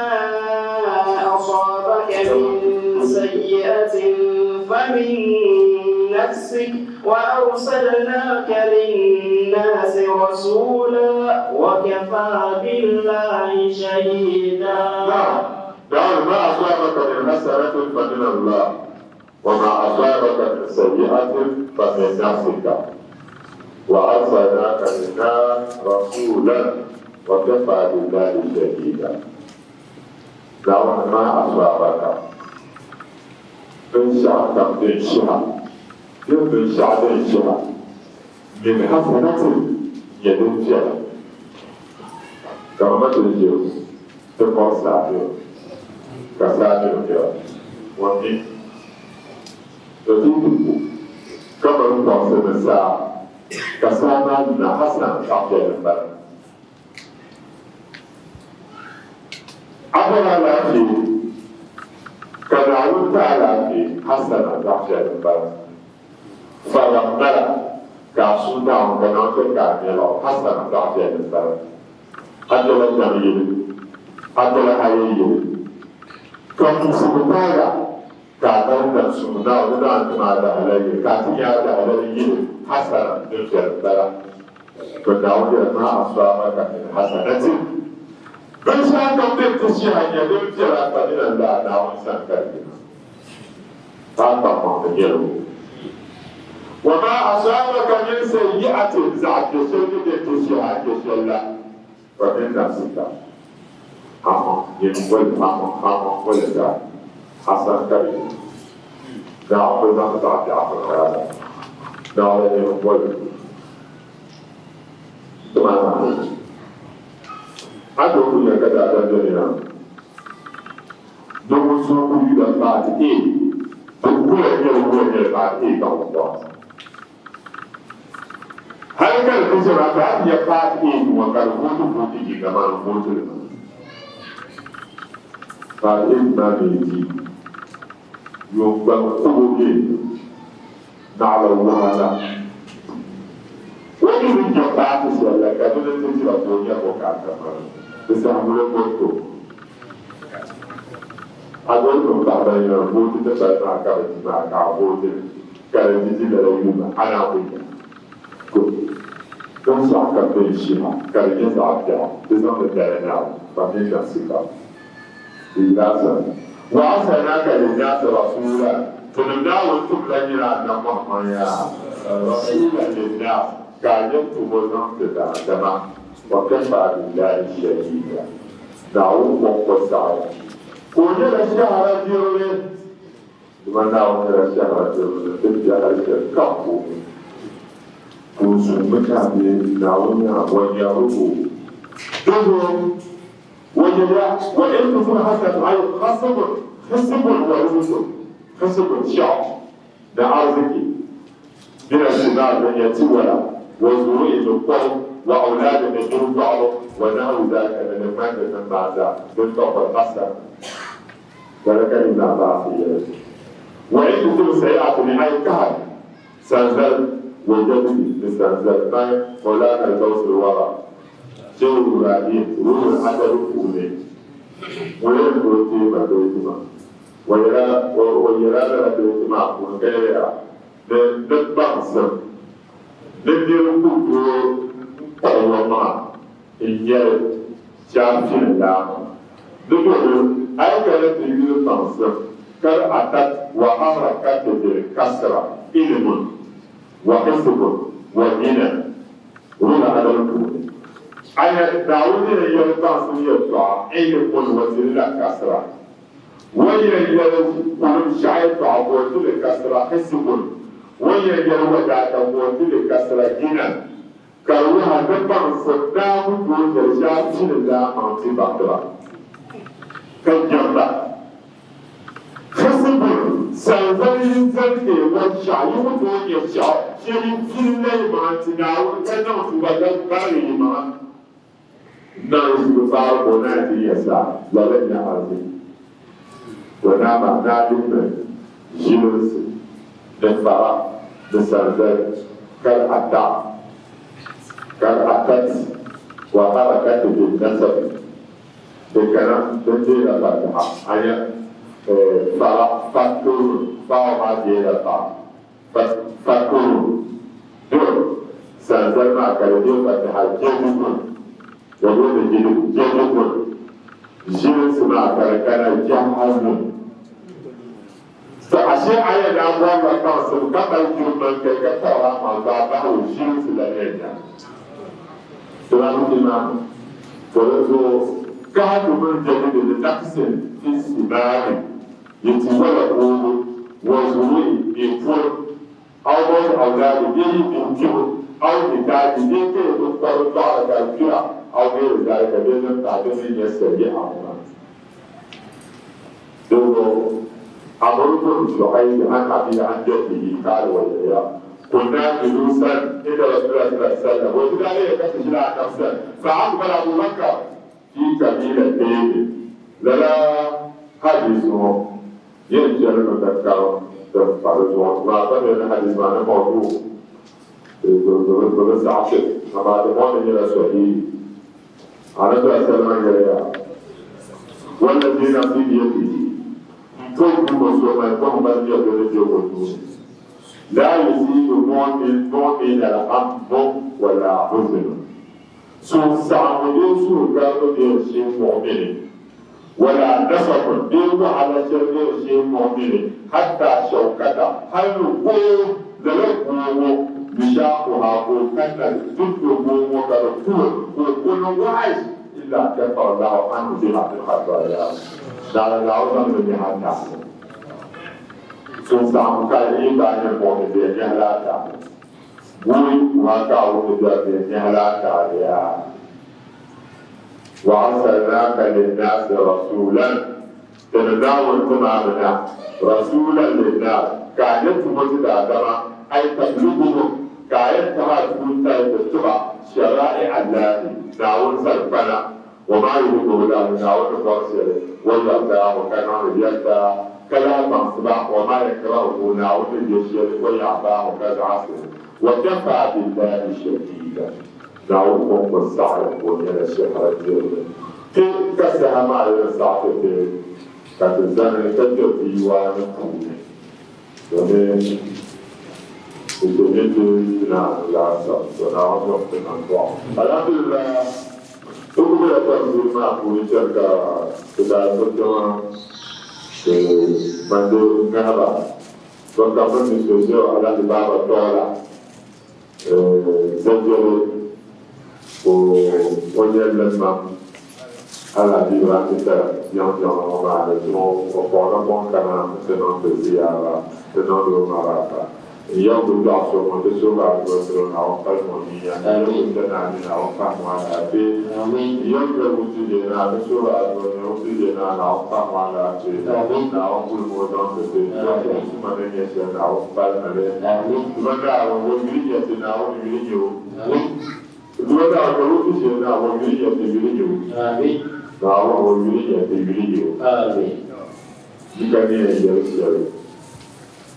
asabaka min sayyi'atin famin nafsik, wa arsalnaka linnaasi rasuula, wa kafa billahi shahida. Naam, Naawuni, ma asabaka min hasanatin famin Allah, wa ma asabaka min sayyi'atin famin nafsika, wa arsalnaka linnaasi rasuulan, wa kafa billahi shahida. Naawuni, ma asabaka, binshɛɣu kam din shiha, bee binshɛɣu din shiha, min hasanatin nyɛ din viɛla, kamama ti ni ʒe ti kɔri saafiro ka saafiro viɛla, o mi to ti yi ti ku ka mali kɔrisi ni saa ka saa maa yina hasan zaɣ viɛlli m-bala. A bɔri alaafee, ka Naawuni ti alaafee, hasana, zaɣ viɛlli m-bala. Fara m-bala, ka a suhi Naawuni ka Naawuni chɛ ka a nya lɔɣu, hasana, zaɣ viɛlli m-bala. A bela dam yili, a bela haya yili, ka muɣisigu paag a, ka a mali nam suŋ Naawuni naan tim a dahalali yili, ka a ti nya a dahalali yili, hasana, din viɛli m-bala. To Naawuni yɛli, Maa asaabaka min hasanatin, binshɛɣu kam din ti shiha nyɛ din viɛla fa min Allah, Naawuni sani ka di yina. Ka a kpaŋ maŋ ni nyɛli o. Wa maa asaabaka min sayyi'atin, zaɣ biɛ shɛli mi din ti shiha a kpe shɛli la, fa min nafsika, amaŋ nyin wali amaŋ amaŋ wali ka a sani ka di yina. Naawuni bi zaŋ zaɣ biɛɣu niŋ a la, naɣila nyin wali. A tooi ku nya ka daadam beni ya ni ŋun so ku yula paati A, di wula nyɛli wula nyɛli paati A ka ŋun bɔra. Hali ka di ti shɛba ka a ti nya paati A ŋɔ ka di vooti vooti yiŋga maa ni vooti li maa. Paati A maa mi di yuun gbaŋ kubo bɛ naɣila wahala. O mi ni je paati shɛli la ka di ni ti tira ka o nya bukaata maa, di saha ŋuna m-bɔri o. A doli mi m-pahi ban yɛn vooti ti bali maa ka bɛ ti maa ka a vooti li ka di di di lala yuuma a naan ku nya. To, binshɛɣu kam din shiha ka di nyɛ zaɣ biɛɣu di zaŋdi dali Naawuni, fa min nafsika. Di yila a sani. Wa arsalnaka linnaasi rasuulan, Tinim Naawuni tumla nyina Annabi Muhammad yaa rasuulan linnaas, ka a nyɛ tumo zaŋ ti daadama. Wa kafaa billahi shahiida, Naawuni kɔŋko saɣi ka o nyɛla shɛhira dirili. Dama Naawuni nyɛla shɛhira dirili ni ti be hali shɛli kam puuni. Tuunsuŋ mi ka a be Naawuni yaa wa yaruhu. Dinzuɣu Wajada wa in tukun hasanatu ay khasabun khisbun wa rizqun khisbun shɛɣu ni arziki min al-thimar din nyɛ tiwala wa zuru'i ni kɔbu wa awlaadin ni duri dɔɣibu wa nahwi zalika ni din ŋmani di nim maa zaa din tɔbiri hasana lala ka Ibn Abbas yɛli wa in tukun sayi'atu ni ay kahad sanzali wa jadbi ni sanzali man Mawlana al-Gawsi al-Wara Shehu Ibrahim Ruhul Adabi puuni ŋun yɛn tooi teei ba baiti maa. O yɛla lala baiti maa puuni ka yɛliya ni ni baŋsim ni niri ku tooi kpuɣi o maŋa n-nyɛli chaafili laa ni domin a yi kana ti yuli baŋsim ka di atat wa harakati bil kasra ilimun wa hisbun wa gina Ruhul Adabi puuni. A nya Naawuni ni yɛn yɛli baŋsim yɛltɔɣa ilmun wa zilla kasra. O ni yɛn yɛli kulim shɛɣu yɛtɔɣa ka o ti li kasira hisibun, o ni yɛn yɛli wadaata ka o ti li kasira ginan, ka di wuhi a ni baŋsim daa ku tooi yɛli shɛli a pili la a maŋ ti baŋdiba ka jɛmba. Hisibun, sanzali yi zali ka yi wari shɛɣu, yi ku tooi nya shɛɣu shɛli yi pili la yi maŋa n-ti Naawuni ka niŋ tuuba ka barigi yi maŋa. Naan ʒi bi faari ka o naan ti nya sa lala nya arziki. To naa maa daa lihimi ʒilinsi ni fara ni sanzali kal ata kal atat wa harakati bin nasabi di kana din deela fatiha a nya fara faturun faaw maa deela fa Fakurun, do, sanzali maa ka di be fatiha jɛdukun, bɛ booni jɛduku, jɛdukun, ʒilinsi maa ka di kana jahazun. To ashe a yɛn daa bɔrila baŋsim ka mali jiriman kai ka taɣiri a maŋ ka a bahi o ʒilinsi la ni yɛn nya. Salamu maa, to di zuɣu kahigu mini jɛdidi ni naqsin fi simaari. Yɛti wala oobu, wa zuru'i bee puri, aw mawti awlaadi bee yi bihi kpibu, aw nitaaji bee ka yi binkɔbiri dɔɣira ka di kpira, aw gayri zalika bee din pahi din mi nyɛ sayi'a ŋɔ maa. Dinzuɣu Amru bun Shu'ayb an abihi an jaddihi qaala wa yɛliya, Kunna julusan inda Rasulillahi sallallahu alaihi wasallam, wa ti daa leei ka ti ʒila Annabi sani, fa aqbala Abu Bakr fi kabilatayni, Lala hadiisi ŋɔ yɛn chɛrimi ka karim din pa di zuɣu maa ka mi ni hadiisi maa ni mawdu di bi saɣisi amaa di mɔni nyɛla sahihi. Anabi sallallahu alaihi wasallam yɛliya, Wallazi nafsi biyadihi, m po Duuma so man Muhammad nyɛ bɛ ni be o nuu ni, laa yusiibu mu'minan hammu wala huznu. Suhusaɣiŋgu bee suhugarigu bee n-shihi muɣimini, wala nasabun bee wahala shɛli bee n-shihi muɣimini, hatta shawkata, hal ni gooi, lala gooi ŋɔ, yushaakuha, ka o kanna ti to gooi ŋɔ ka di kuhi, ka o ku ni wahi, illa kaffara Allahu anhu biha min khataayahu, naɣila Naawuni zaŋ li nyahi a taali. Suhusaɣiŋgu ka yi gbaai nyɛ muɣimini bee n-nyahila a taali. Guri maa ka a wumdi bɛ bɛ nyɛhila taaliya. Wa arsalnaaka linnaasi rasuulan, Tinim Naawuni tim a mi na, rasuulan linnaas, ka a nyɛ tumo ti daadama, ay tabluguhum, ka a yɛn tahi a tuuntali ti ti ba, sharaa'i'a Allaahi, Naawuni zalikpana, wa maa yuhibbuhu Laahu, Naawuni ni bɔri shɛli, wa yardaahu, ka niŋdi yɛda, ka lahi baŋsi ba, wa maa yakrahuhu, Naawuni ni je shɛli, wa ya'baahu, ka zaɣisi li. Wa kafaa billaahi shahiida, Naawuni kɔŋko saɣiri ka o nyɛla shɛhira dirili. Ti ka saha maa yɛn saɣi ti ti ka ti zani ka kpe diiwaani puuni. Domin di chɛ ni ti pinaanu laasabu, to Naawuni zaŋ ti nambɔɣu. Alhamdulillah, ti ku bela tafsir maa puuni chani ka ti daa so kpɛma ti mandi ŋahiba bɛn kam bɛ ni so Shehu Alhaji Baaba Tɔɔla Zanjɛli ka o nyɛ linmam Alhaji Ibrahim Issa Yaŋ Jiŋli ŋɔ maa ni ti ŋɔ o kpuɣi napɔŋ kana nti niŋ ti ziyaara ti niŋdi o marafa. N yɛm bi dɔɣi so ŋɔ ti suhiri a dua tiri o Naawuni palim o niya n yɛm bi ti naa ni Naawuni pahim o alaafee n yɛm bɛ wuntizɔya naa ti suhiri a dua ni wuntizɔya naa Naawuni pahim o alaafee Naawuni kulim o zaŋ ti ti dɔɣi suma ni nyɛ shɛli Naawuni palimi li Duuma Naawuni o yuli nyɛ ti Naawuni yuli nyɛ o Duuma Naawuni o wuntizɔya naa o yuli nyɛ ti yuli nyɛ o Naawuni o yuli nyɛ ti yuli nyɛ o Di ka ni yɛn yɛli shɛli.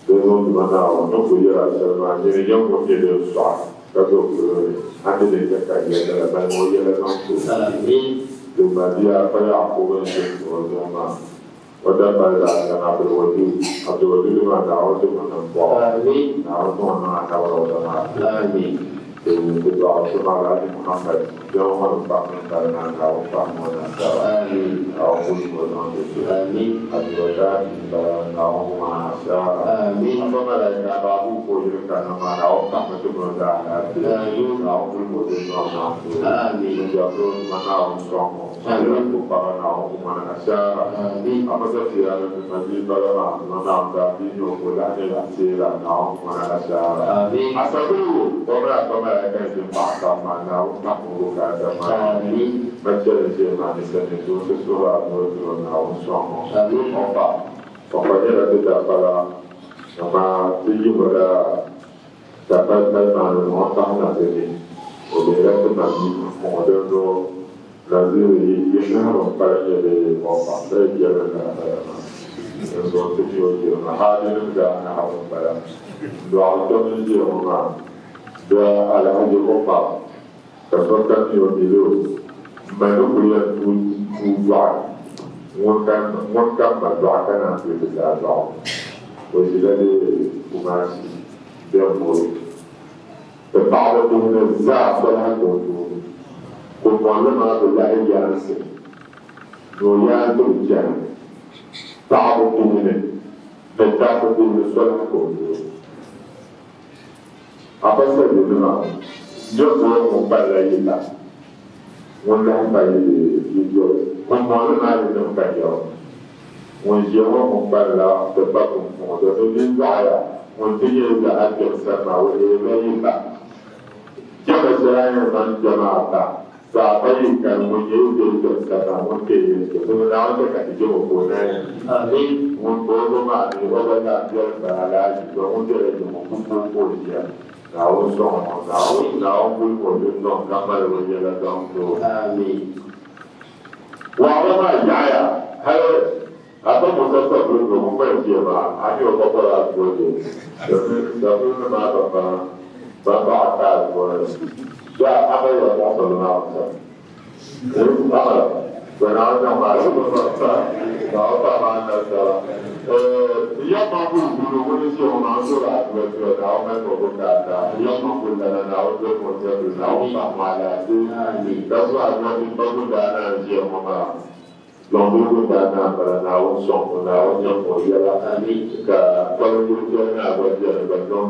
Dinzuɣu Duuma Naawuni ni kul yɛl a shɛli maa, nyini n-nyɛ ŋun nyɛ din sɔɣi ka do polo ni, a ni di chɛ ka n yɛda la balim o yɛla niŋ ti o. Duuma bia pa Yaakubu n-ʒi n-tuhi o zuɣu maa, o dabali daa n-zaŋ Abdulwadud, Abdulwadud maa Naawuni ti o niŋ bɔɣu, Naawuni ti o niŋ anabiraw zamaatu. Ti dɔɣi kpɛma Alhaji Muhammad Biɛŋ ŋɔ ni kpahi mini kali maa Naawuni kpahi ŋɔ na sara. Naawuni kuli ŋɔ zaŋ ti ti. Abdulrazak m-bala Naawuni ŋɔ asara. Afa Malaika Babu ka o yuli kanna maa Naawuni kpahi mi ti mini o zaa alaafee. Naawuni kuli ŋɔ din nɔŋ naŋ ti o. Ŋun jɛmdi o tuma Naawuni sɔŋ o. Ayira ku paɣa Naawuni ŋɔ ni asara. Afa Safiya ni ti ma bia bala maa tuma Naawuni daa bia nyɛ o ka o lahi nyɛ laɣiteera Naawuni ŋɔ ni asara. Asabirigu o mini Afa Malaika ni ti paɣa kam maa Naawuni kpahi o bukaata maa. Ma chɛli ʒiya maa ni sani doonsi suhuri a noli duro Naawuni sɔŋ o. O pa o pa nyɛla ti dabba la, amaa ti yihirila dabbalitali maa ni zaŋ o tahi na ti ni. O leela ti ma bia pumpɔŋɔ dinzuɣu Naziru yi yi shɛhira m-pali nyɛ bee o pa bee jɛli n-lahi bala maa. Dinzuɣu ti mi o jilima. Haadinim daa nahibu m-bala. Dɔɣiri kpɛm n-ʒiya ŋɔ maa bɛ Alhaji Umar ka sokam mi o mili o ma ni kuli yɛn tuui tuui dɔɣi ŋun ka ŋun ka ma dɔɣi ka naan tooi ti zaa dɔɣi o ʒila dee Kumasi bɛn bori Ti paɣaba bihi ni zaa solahi ka o tooni. Kumpɔnli maa bi lahi yaansi ni o yaan ti bi chani. Paɣaba bihi ni ni dabba bihi ni solahi ka o tooni. A pa salinima nyɛvuli ŋun palila yi la, ŋun lahi pa yi yi doli. Pumpɔŋɔ maa yi niŋ ka nya o. Ŋun ʒiya ŋɔ ŋun kparila ti ba pumpɔŋɔ domin di dɔɣiya ŋun ti nyɛ yi a kpɛm sani maa, o leerila yi ba. Jɛma shɛli a ni yɛn zaŋ jɛm a ba, to a ba yi kani ŋun nyɛ yi bɛ kpɛm sani maa, ŋun kpe yɛn jɛm. Domin Naawuni chɛ ka ti jɛm o ka o naai. Ŋun pa o zuɣu maa mi, o gba zaa biɛlim bala alahichi, to ŋun bela jɛm o ku pooi ka o ʒiya. Naawuni sɔŋ o, Naawuni Naawuni kul mo dundɔŋ ka mali o yɛla zaŋ ti o. Waɣila maa yaɣiya hal a ba Musa sabiri zuɣu ŋun gba ʒiya maa, a mi o ba bɔla a zuɣu bee? Domin sabiri ni maa ba maa ba baɣa ka a zuɣu ni daa a ba ya muɣisiri Naawuni sani. Amala, bɛ Naawuni zaŋ maa Naawuni paɣa maa nasara. Ya ma kul guli ŋuni ʒiya ŋɔ maa n-zɔri a dua dua Naawuni mali ma o bukaata. Ya ma kul lana Naawuni doli ma o nyɛvili Naawuni paɣa ma alaafee. Ka zuɣu a dua din ba gundaa naa n-ʒiya ŋɔ maa. Lɔŋdiri gundaa naa m-bala Naawuni sɔŋ o Naawuni nyam ma o yɛla. Ka kɔlim yili piɛli naa gba beni gba niŋ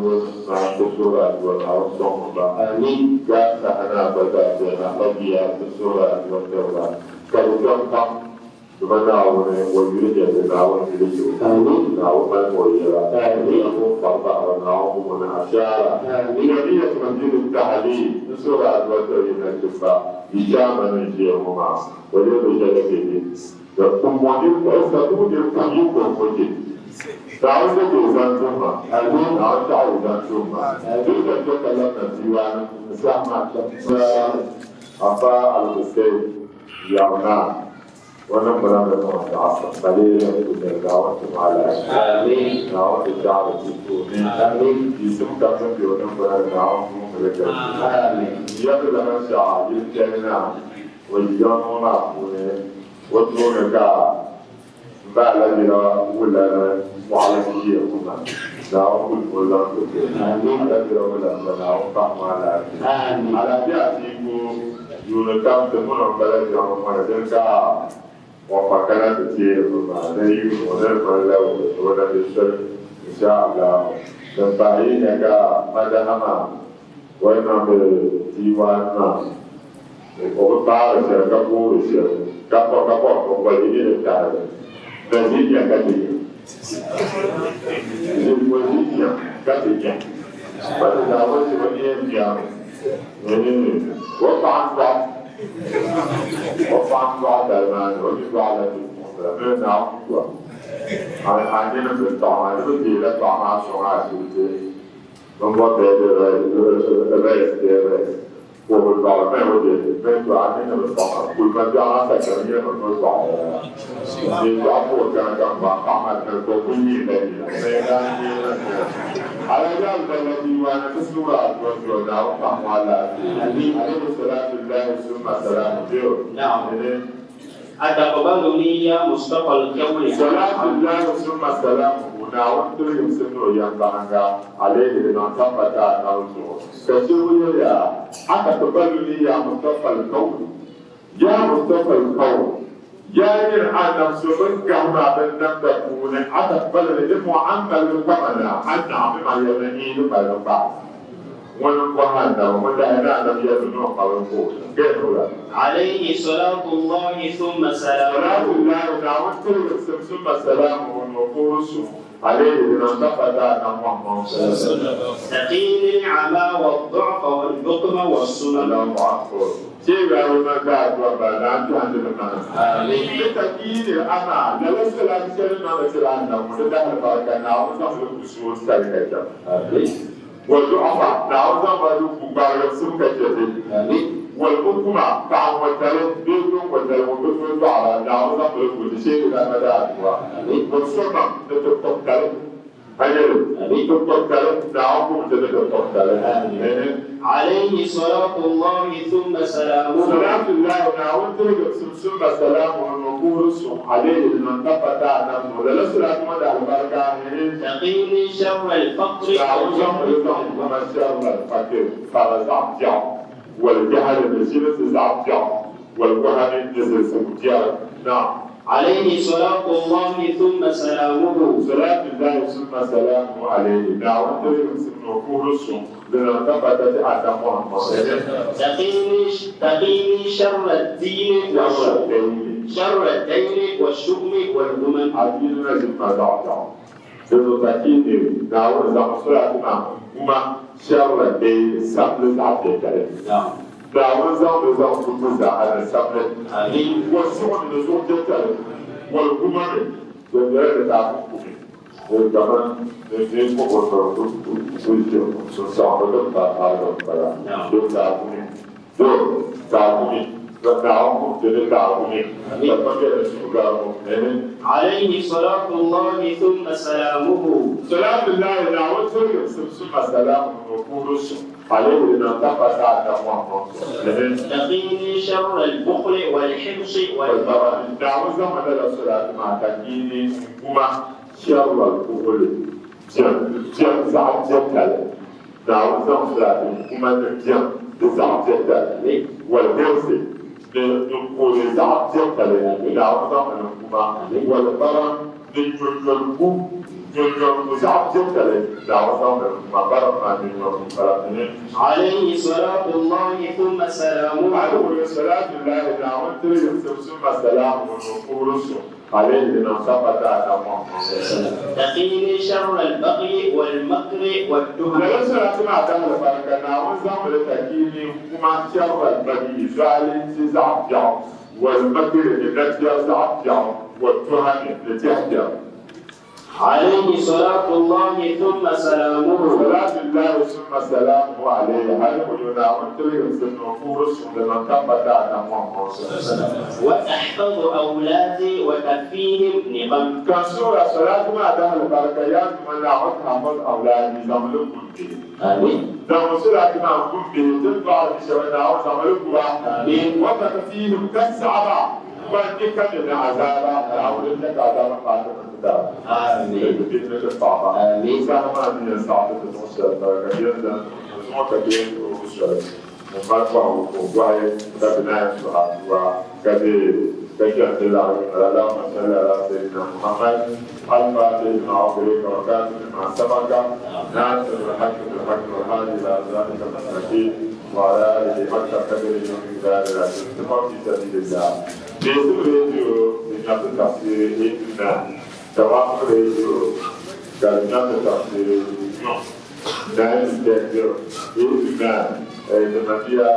maa ti suhiri a dua Naawuni sɔŋ o ba. Gaa saha naa gba zaa beni a ba bia ti suhiri a dua tiri ba. Ka di kpɛm pam. Dama Naawuni o yuli nyɛ ti Naawuni yuli yibu. Naawuni mali ma o yɛla. Naawuni kpari bahira Naawuni ŋuni ashaara. Jamiyyat Masjid Al-Tahli n suhiri adua tiri yi nachimba, yi chairman n ʒiya ŋɔ maa, o lee bi ʒɛla dede. Ka pumpɔŋ nir puɣisi ka tuui nir pun yi ko ŋɔ je. Naawuni chɛ ka o zani tuhi ma. Naawuni taɣi o zani tuhi ma. Bee ka n chɛ ka labina diiwaani n saha maa kpɛm. Afa Al-Hussein Yaɣu Naa. O niŋgbuna ni niŋ zaɣisim, ka lee yɛn ku nyɛ Naawuni ti ma alahichi. Naawuni ti taɣiri ti puuni. Yiɣisim kam din be o niŋgbuna ni Naawuni vuhim li gari ti. Yɛli lana shɛɣa yili piɛli na o yiya ŋɔ maa puuni, o tooni ka m ba Alajira wulana mɔɣili ʒiya ŋɔ maa. Naawuni kul o zaŋ ti ti. Alajira wulana gba Naawuni paɣi ŋɔ alahichi. Alahichi Atiku. Yuuni kam ti mini o m-bala jiŋli ŋɔ ni dini ka o pa kana ti teeri bɛ maa ni yuuni ŋɔ ni di ŋmanila o na be soli insha Allahu. Din pahi yi nya ka madaha maa o yi niŋdi diiwaan maa o bi paari shɛli ka boori shɛli ka ka bɔri ka o boli yi ni di tahili na ʒi nya ka ti nya ʒi nya ka ti nya pa ti zaa o ni yɛn nyami. O paɣa n-dɔɣi o paɣa n-dɔɣi dali maa ni o mi dɔɣila bipuɣimbila ni Naawuni dua. A nini bi paɣa maa ni bi deela paɣa maa sɔŋ ashibiti m-bɔ bed rest bee rest ka o bi dɔɣi mi o deei mi dɔɣi a nini bi paɣa maa kuli ma biɛɣu maa ka nini bi mi dɔɣi bee dɔɣi ka o kana ka m-baɣi paɣa maa ka o kuli neela nina mi daa neela nina. Alahibaali dala diiwaani ti suura adua dua Naawuni paɣa ŋɔ alaafee. Alayhi salatu llahi summa salamu beo. Naam. Ataqbaluni ya Mustafa al-kawni. Salatu llahi summa salamuhu. Naawuni tiligimsim ni o yɛmbahinga alayhi di niŋ tabbata Annabi zuɣu. Ka Shehu yɛliya, Ataqbaluni ya Mustafa al-kawn, Ya Mustafa al-kawn, yaa nyini Annabi so bɛ ni gahim a binnamda puuni, ataqbaluni di mu'ammalimi kamana a naɣimi ma yɛli ni n yi di mali n gbaai. Ŋuni m-bɔhi Annabi, ŋun daa yɛli Annabi yɛlimi ni o ŋmabi n ku o, gahim la. Alayhi salatu Allahi thumma salamuhu. Salatu Allahi, Naawuni tiligimsim summa salamuhu ni o puhiri suŋ alayhi di niŋ tabbata Annabi Muhammad sallallahu. Taqini al-'ama wad-du'fa wal-bukma was-sumam. Allahu akbar. Teegi a yuma zaa dɔbba ni a kpɛhindi ni maŋa. Ni taqini al-'ama, lala salatu shɛli niŋdi tiri Annabi ŋɔ di dahilibarika Naawuni zaŋ li ku suuri sali ka chɛ. Wa du'afa, Naawuni zaŋ ba di ku gbarigimsim ka chɛ bɛ. Wal-bukma, paɣa ŋɔtali bee do ŋɔtali ŋun bi tooi dɔɣira, Naawuni zaŋ ba di ku di sheegi la ma daa adua. Wa-samam, ni tikpibtali, a nya li, tikpibtali, Naawuni kum ti ni tikpibtali. Alayhi salatu Allahi thumma salamuhu. Salatu Allahi, Naawuni tiligimsim summa salamuhu ni o puhiri suŋ alayhi di niŋ tabbata Annabi zuɣu. Lala salatu ŋɔ daalibarika. Taqini sharra al-faqri Naawuni zaŋ li zaŋ kuma sharra al-faqri, fara zaɣ biɛɣu, wal-jahli ni ʒilinsi zaɣ biɛɣu, wal-wahami ni zilisigu biɛri. Naam. Alayhi salatu Allahi thumma salamuhu. Salatu Allahi summa salamuhu alayhi, Naawuni tiligimsim ni o puhiri suŋ di niŋ tabbata ti Annabi Muhammad. Taqini sharra ad-diini sharra ad-dayni wash-shu'mi wal-ghumam. Adiini na ʒini ma zaɣ biɛɣu. Di zuɣu taqini, Naawuni zaŋ salatu maa n-guma sharra ad-dayni, samli zaɣ biɛtali. Naawuni zaŋ li zaŋ ku ti zaa ni samli. Wash-shu'mi ni zuɣu biɛtali, wal-ghumami, din nyɛla di taakukumi. Kaman ni ninvuɣ so ʒe din pa pariga m-bala, do taakumi, do taakumi, ka Naawuni kum ti ni taakumi, ka pa be ni suhugarigu. Alayhi salatu Allahi thumma salamuhu. Salatu Allahi, Naawuni tiligimsim summa salamuhu ni o puhiri suŋ alayhi di niŋ tabbata Annabi Muhammad sallallahu. Taqini sharra al-bukhli wal-hirsi wal-barami. Naawuni zaŋmi lala salatu maa taqini n-guma sharra al-bukhli, biɛm zaɣ biɛtali. Naawuni zaŋ salatu n-guma ni biɛm di zaɣ biɛtali, wal-hirsi ni n-kooni zaɣ biɛtali. Naawuni zaŋmi li n-guma, wal-baram ni nyonyɔligu, nyonyɔligu zaɣ biɛtali. Naawuni zaŋmi li n-guma, baram maa nyonyɔligu m-bala ni. Alayhi salatu Allahi thumma salamuhu. Alayhi salatu Allahi, Naawuni tiligimsim summa salamuhu ni o puhiri suŋ alayhi di niŋ tabbata Annabi Muhammad. Taqini sharra al-baghyi wal-makri wad-duham. Lala salati maa dahili barika, Naawuni zaŋmi li taqini n-guma sharra al-baghyi, zaalinsi zaɣ biɛɣu, wal-makri ni nachɛri zaɣ biɛɣu, wad-duhami ni tɛhi biɛri. Alayhi salatu Allahi thumma salamuhu. Salatu Allahi summa salamuhu alayhi, hali o yo Naawuni tiligimsim ni o puhiri suŋ di niŋ tabbata Annabi Muhammad sallallahu alaihi wasallam. Wa tahfazu awladi wa takfihim niqam. Ka suhira salatu maa dahili barika, yaa Duuma Naawuni tahfaz awladi, zaŋmi li gum bihi. Zaŋmi salatu maa n-gum bihi, ti ni dɔɣiri bi shɛba Naawuni zaŋmi li gu ba. Wa takfihim, ka saɣi ba ban niqami ni azaaba, Naawuni chɛ ka azaaba paai ti mini ti dara. Bihi ni ti paɣiba. Saha maa ni yɛn saɣi ti ti zuɣu shɛli m-bala ka bɛ yɛn zaŋ zuŋɔ ka bɛ yɛn tooi soli ŋun mali bɔhigu ka o bɔhi ka bɛ naan suhi adua ka deei ka chani ti laɣim yuuni Allahumma salli ala Sayyidina Muhammad al-Fatih lima ughliqa wa khatimi lima sabaqa nasir al-haqqi bil-haqqi wal hadi ila siratika al-mustaqim wa ala alihi haqqa qadrihi wa miqdarihi al-azim fi sabilillah. Neesim Radio di nyabisi tafsiri 8 to 9, Tawafu Radio ka di nyabisi tafsiri 9 to 10 0, 8 to 9 di mabia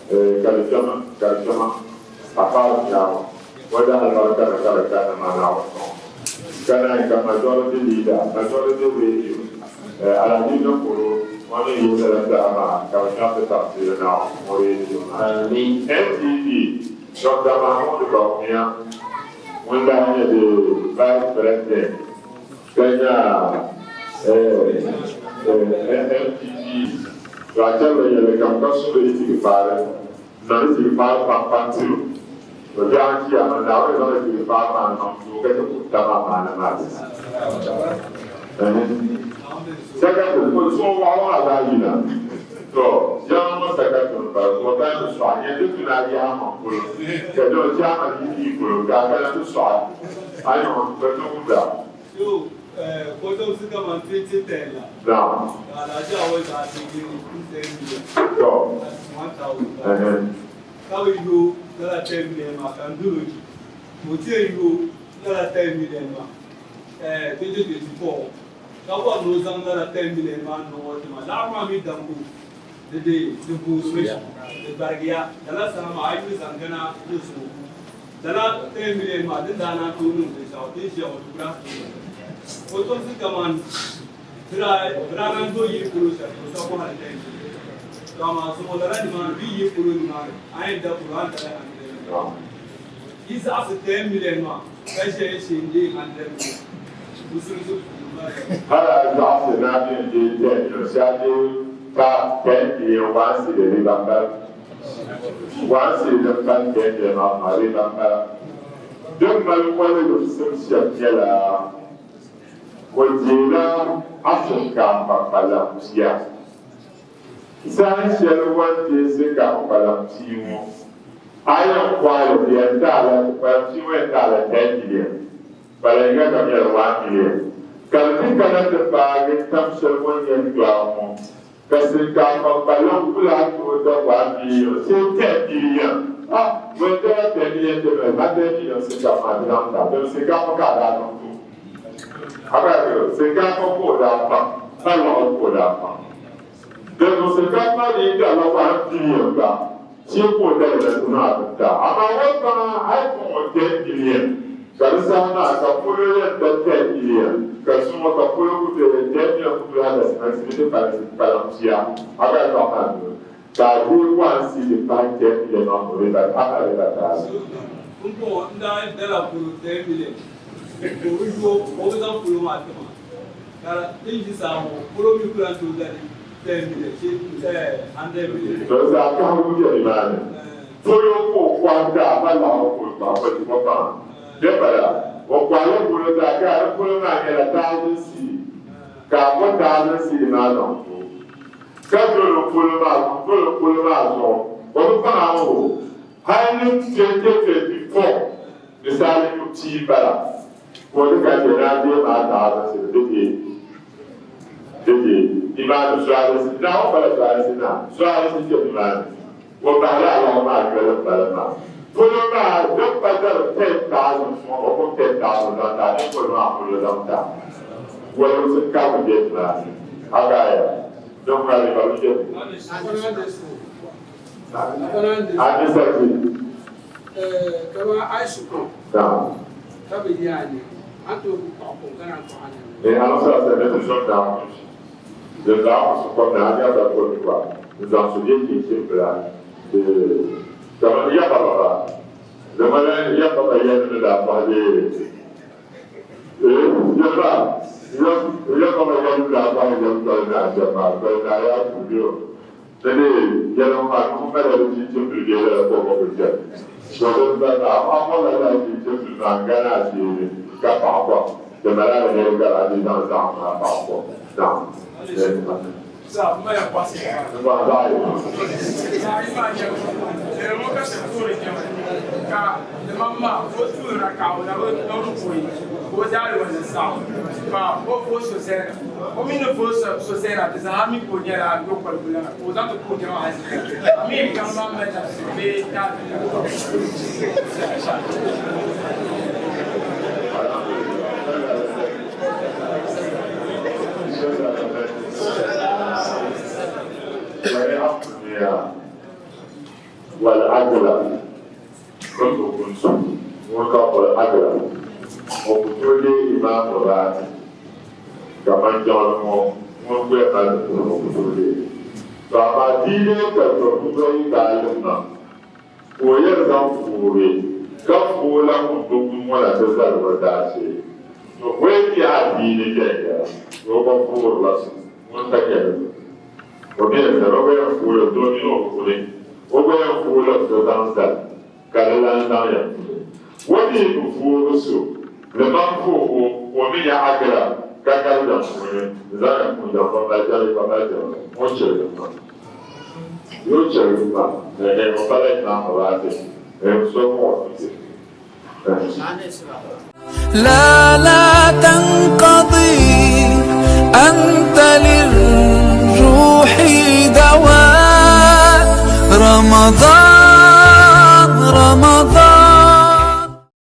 Karitama Karitama Afaari nyaŋɔ o dahalibari ka di ka di ka ni ma Naawuni sɔŋ ka naan ka majority leader majority radio Alhaji Nakoro o ni yihi lala saha maa ka bi nyabisi tafsiri Naawuni ŋɔ radio maa. NTV Doctor Mahmood Bawumia ŋun daa nyɛ di Vice President ka nya NPP zaɣ'chɛrili yɛli kam ka su di istighfaari n-niŋ istighfaari pam pam ti o. O biɛɣu n-ʒiya maa, Naawuni zaŋ istighfaari maa niŋ ti o ka chɛ ka o taba amaana maa ti. Sakatu ko zuɣu waɣa maa daa yina. To yaŋ ŋɔ sakatu n bala ka o kana ti sɔɣi nyɛ di tuna yaha ŋɔ polo ka di o chaama yi yi polo ka a kana ti sɔɣi a yi ŋɔ ka ti wumda. So kɔtomsi kaman 2010 la Naam. ka Alhaji Awal daa deegi 10 million To. at 1000 ka bi yo lala 10 million maa ka n dolo ji ka o ti yɛn yo lala 10 million maa 2024 ka bɔri ni o zaŋ lala 10 million maa niŋ o tima laɣiri maa mi dambu di di di boosimi di gbarigiya lala saha maa a yi yuli zaŋ Ghana ni zuŋɔ lala 10 million maa din daa naan tooi niŋ binshɛɣu din ʒiya ŋɔ di ku lahi tooi niŋ o tomsi kaman di daa di daa naan tooi yihi polo shɛli o sa bɔhiri 10 million to amaa zuŋɔ lala nimaani bɛ yi yihi polo nimaani a yɛn da polo a ni dala 100 million yi zaɣisi 10 million maa ka ʒiya shee n-deei 100 million musulinsi puuni maa yɛli. Hali a zaɣisi ni a mi n-deei 10 million shee a deei ka 10 million one cedi riba m-bala. One cedi din pali 10 million maa maa riba m-bala. Din mali waligimsim shɛm nyɛla o deela Africa kpakpalaŋ pia. Saha shɛli o ni deei shinkafa kpalaŋ pia ŋɔ, a yɛn kɔhi li di yɛn ti a la kpalaŋ pia ŋɔ yɛn ti a la 10 million, kpalaŋ yiŋga kam nyɛla 1 million. Ka di ti kana ti paagi tam shɛli o ni yɛn dɔɣi ŋɔ, ka shinkafa kpalaŋ ku lahi tooi da 1 million shee 10 million. Ah! Ŋun dala 10 million ti mali 100 million shinkafa maa ti zaŋ ti a, domi shinkafa ka a daa niŋ ti o. A gba shinkafa ka o daa kpaŋ, pa lɔɣu ka o daa kpaŋ. Dinzuɣu shinkafa yi dala one billion gba, shee ka o dali na ti maa ti ta. Amaa o kpaŋa a yi kpaŋ o ten billion, ka di saha maa ka polo yɛn da ten billion, ka zuŋɔ ka polo ku tooi ten million ku tooi hali ni ti kpalim pia, a gba yi tɔɣi maa duli ka a deei one cedi pahi ten million maa o riba a ka riba taali. Pumpɔŋɔ n daa dala polo ten million ka o bi yo o bi zaŋ polo maa ti ma. Ka din ʒi saha ŋɔ polo mi ku lan tooi dali 10 million shee 100 million. To zaa kahigu be nimaani. Polo ka o kɔhi daa ba laɣiri ka o kpahi o ti o paŋa. Bɛ bala, o kɔhila polo daa ka di polo maa nyɛla thousand cedi ka a bɔ thousand cedi maa zaŋ ti o. Ka doli o polo maa doli o polo maa zuɣu o bi paŋ a ŋɔ hali ni 2024 misali yu pia m-bala. Ka o ti ka chɛ ni a deei maa taɣibu sili di deei di deei nimaani zualinsi. Naawuni pala zualinsi naa, zualinsi kpe nimaani. O bahila alaha maa yoli m-bala maa. Polo maa din pa dari 10,000 sɔŋ o kum 10,000 zaŋ ti a mini polo maa polo zaŋ ti a. Walimsi kabu be nimaani. Agaya, din ŋmali ba bi je. A ni sa ti. Naam. Eh, ala sala sala ne ti zɔn daa kusi. Din daa kusi kom na a nya da ko ni gba n zaŋ su bɛ chinchin bila di kamani ya baba ba di ŋmani ya baba yɛli ni daa pahi bee eh ya ba ya ya baba yɛli ni daa pahi yɛm toli ni a jɛm maa toli ni a yaa ku bɛ Ni ni yɛli ŋɔ maa nuhi mali di chinchin bili bee lala ka o gba kuli chani. To din bala maa, a mɔrila lala chinchin bili maa n-gani a sheeni ka paɣi kom. Di mali a ni yɛli ka a di zaŋ zaɣim maa paɣi kom. Naam. N bɔri zaɣ yini. O mi ni vooi so zɛna di zaa mi ka o nyɛla yokɔligulana ka o zaŋ ti ku o jɛma hali a mi kam maa mali labisi bee daadila. Ŋun ka boli Adila, o ku tooi leei Imaamu Raati kaman jiŋli ŋɔ ŋun gba mali ni o ku tooi leei. To amaa di yi lee ka tɔbuga yi daa limma, ka o yɛn zaŋ fuuri ka fuui la ŋun bi ŋun ŋɔ na ti zali o daashee, to o yi ti adiini viɛnyɛla, to o gba fuurila so ŋun ka nyɛ li. O mi ni zali o gba yɛn fuui la doo mini o kuli, o gba yɛn fuui la so zaŋ zali. Ka di lan zaŋ ya puli. O mi bi voori so, limam voog o, ka o mi nya Agira. Ka kali daŋ puuni n-zaŋ ya puŋ daŋ kpambali jɛli kpambali jɛli o chirigi ma. Yoo chirigi ma, ɛhɛ o pala Imam Ratib, ɛhɛ so muɣi o ti. لا لا تنقضي.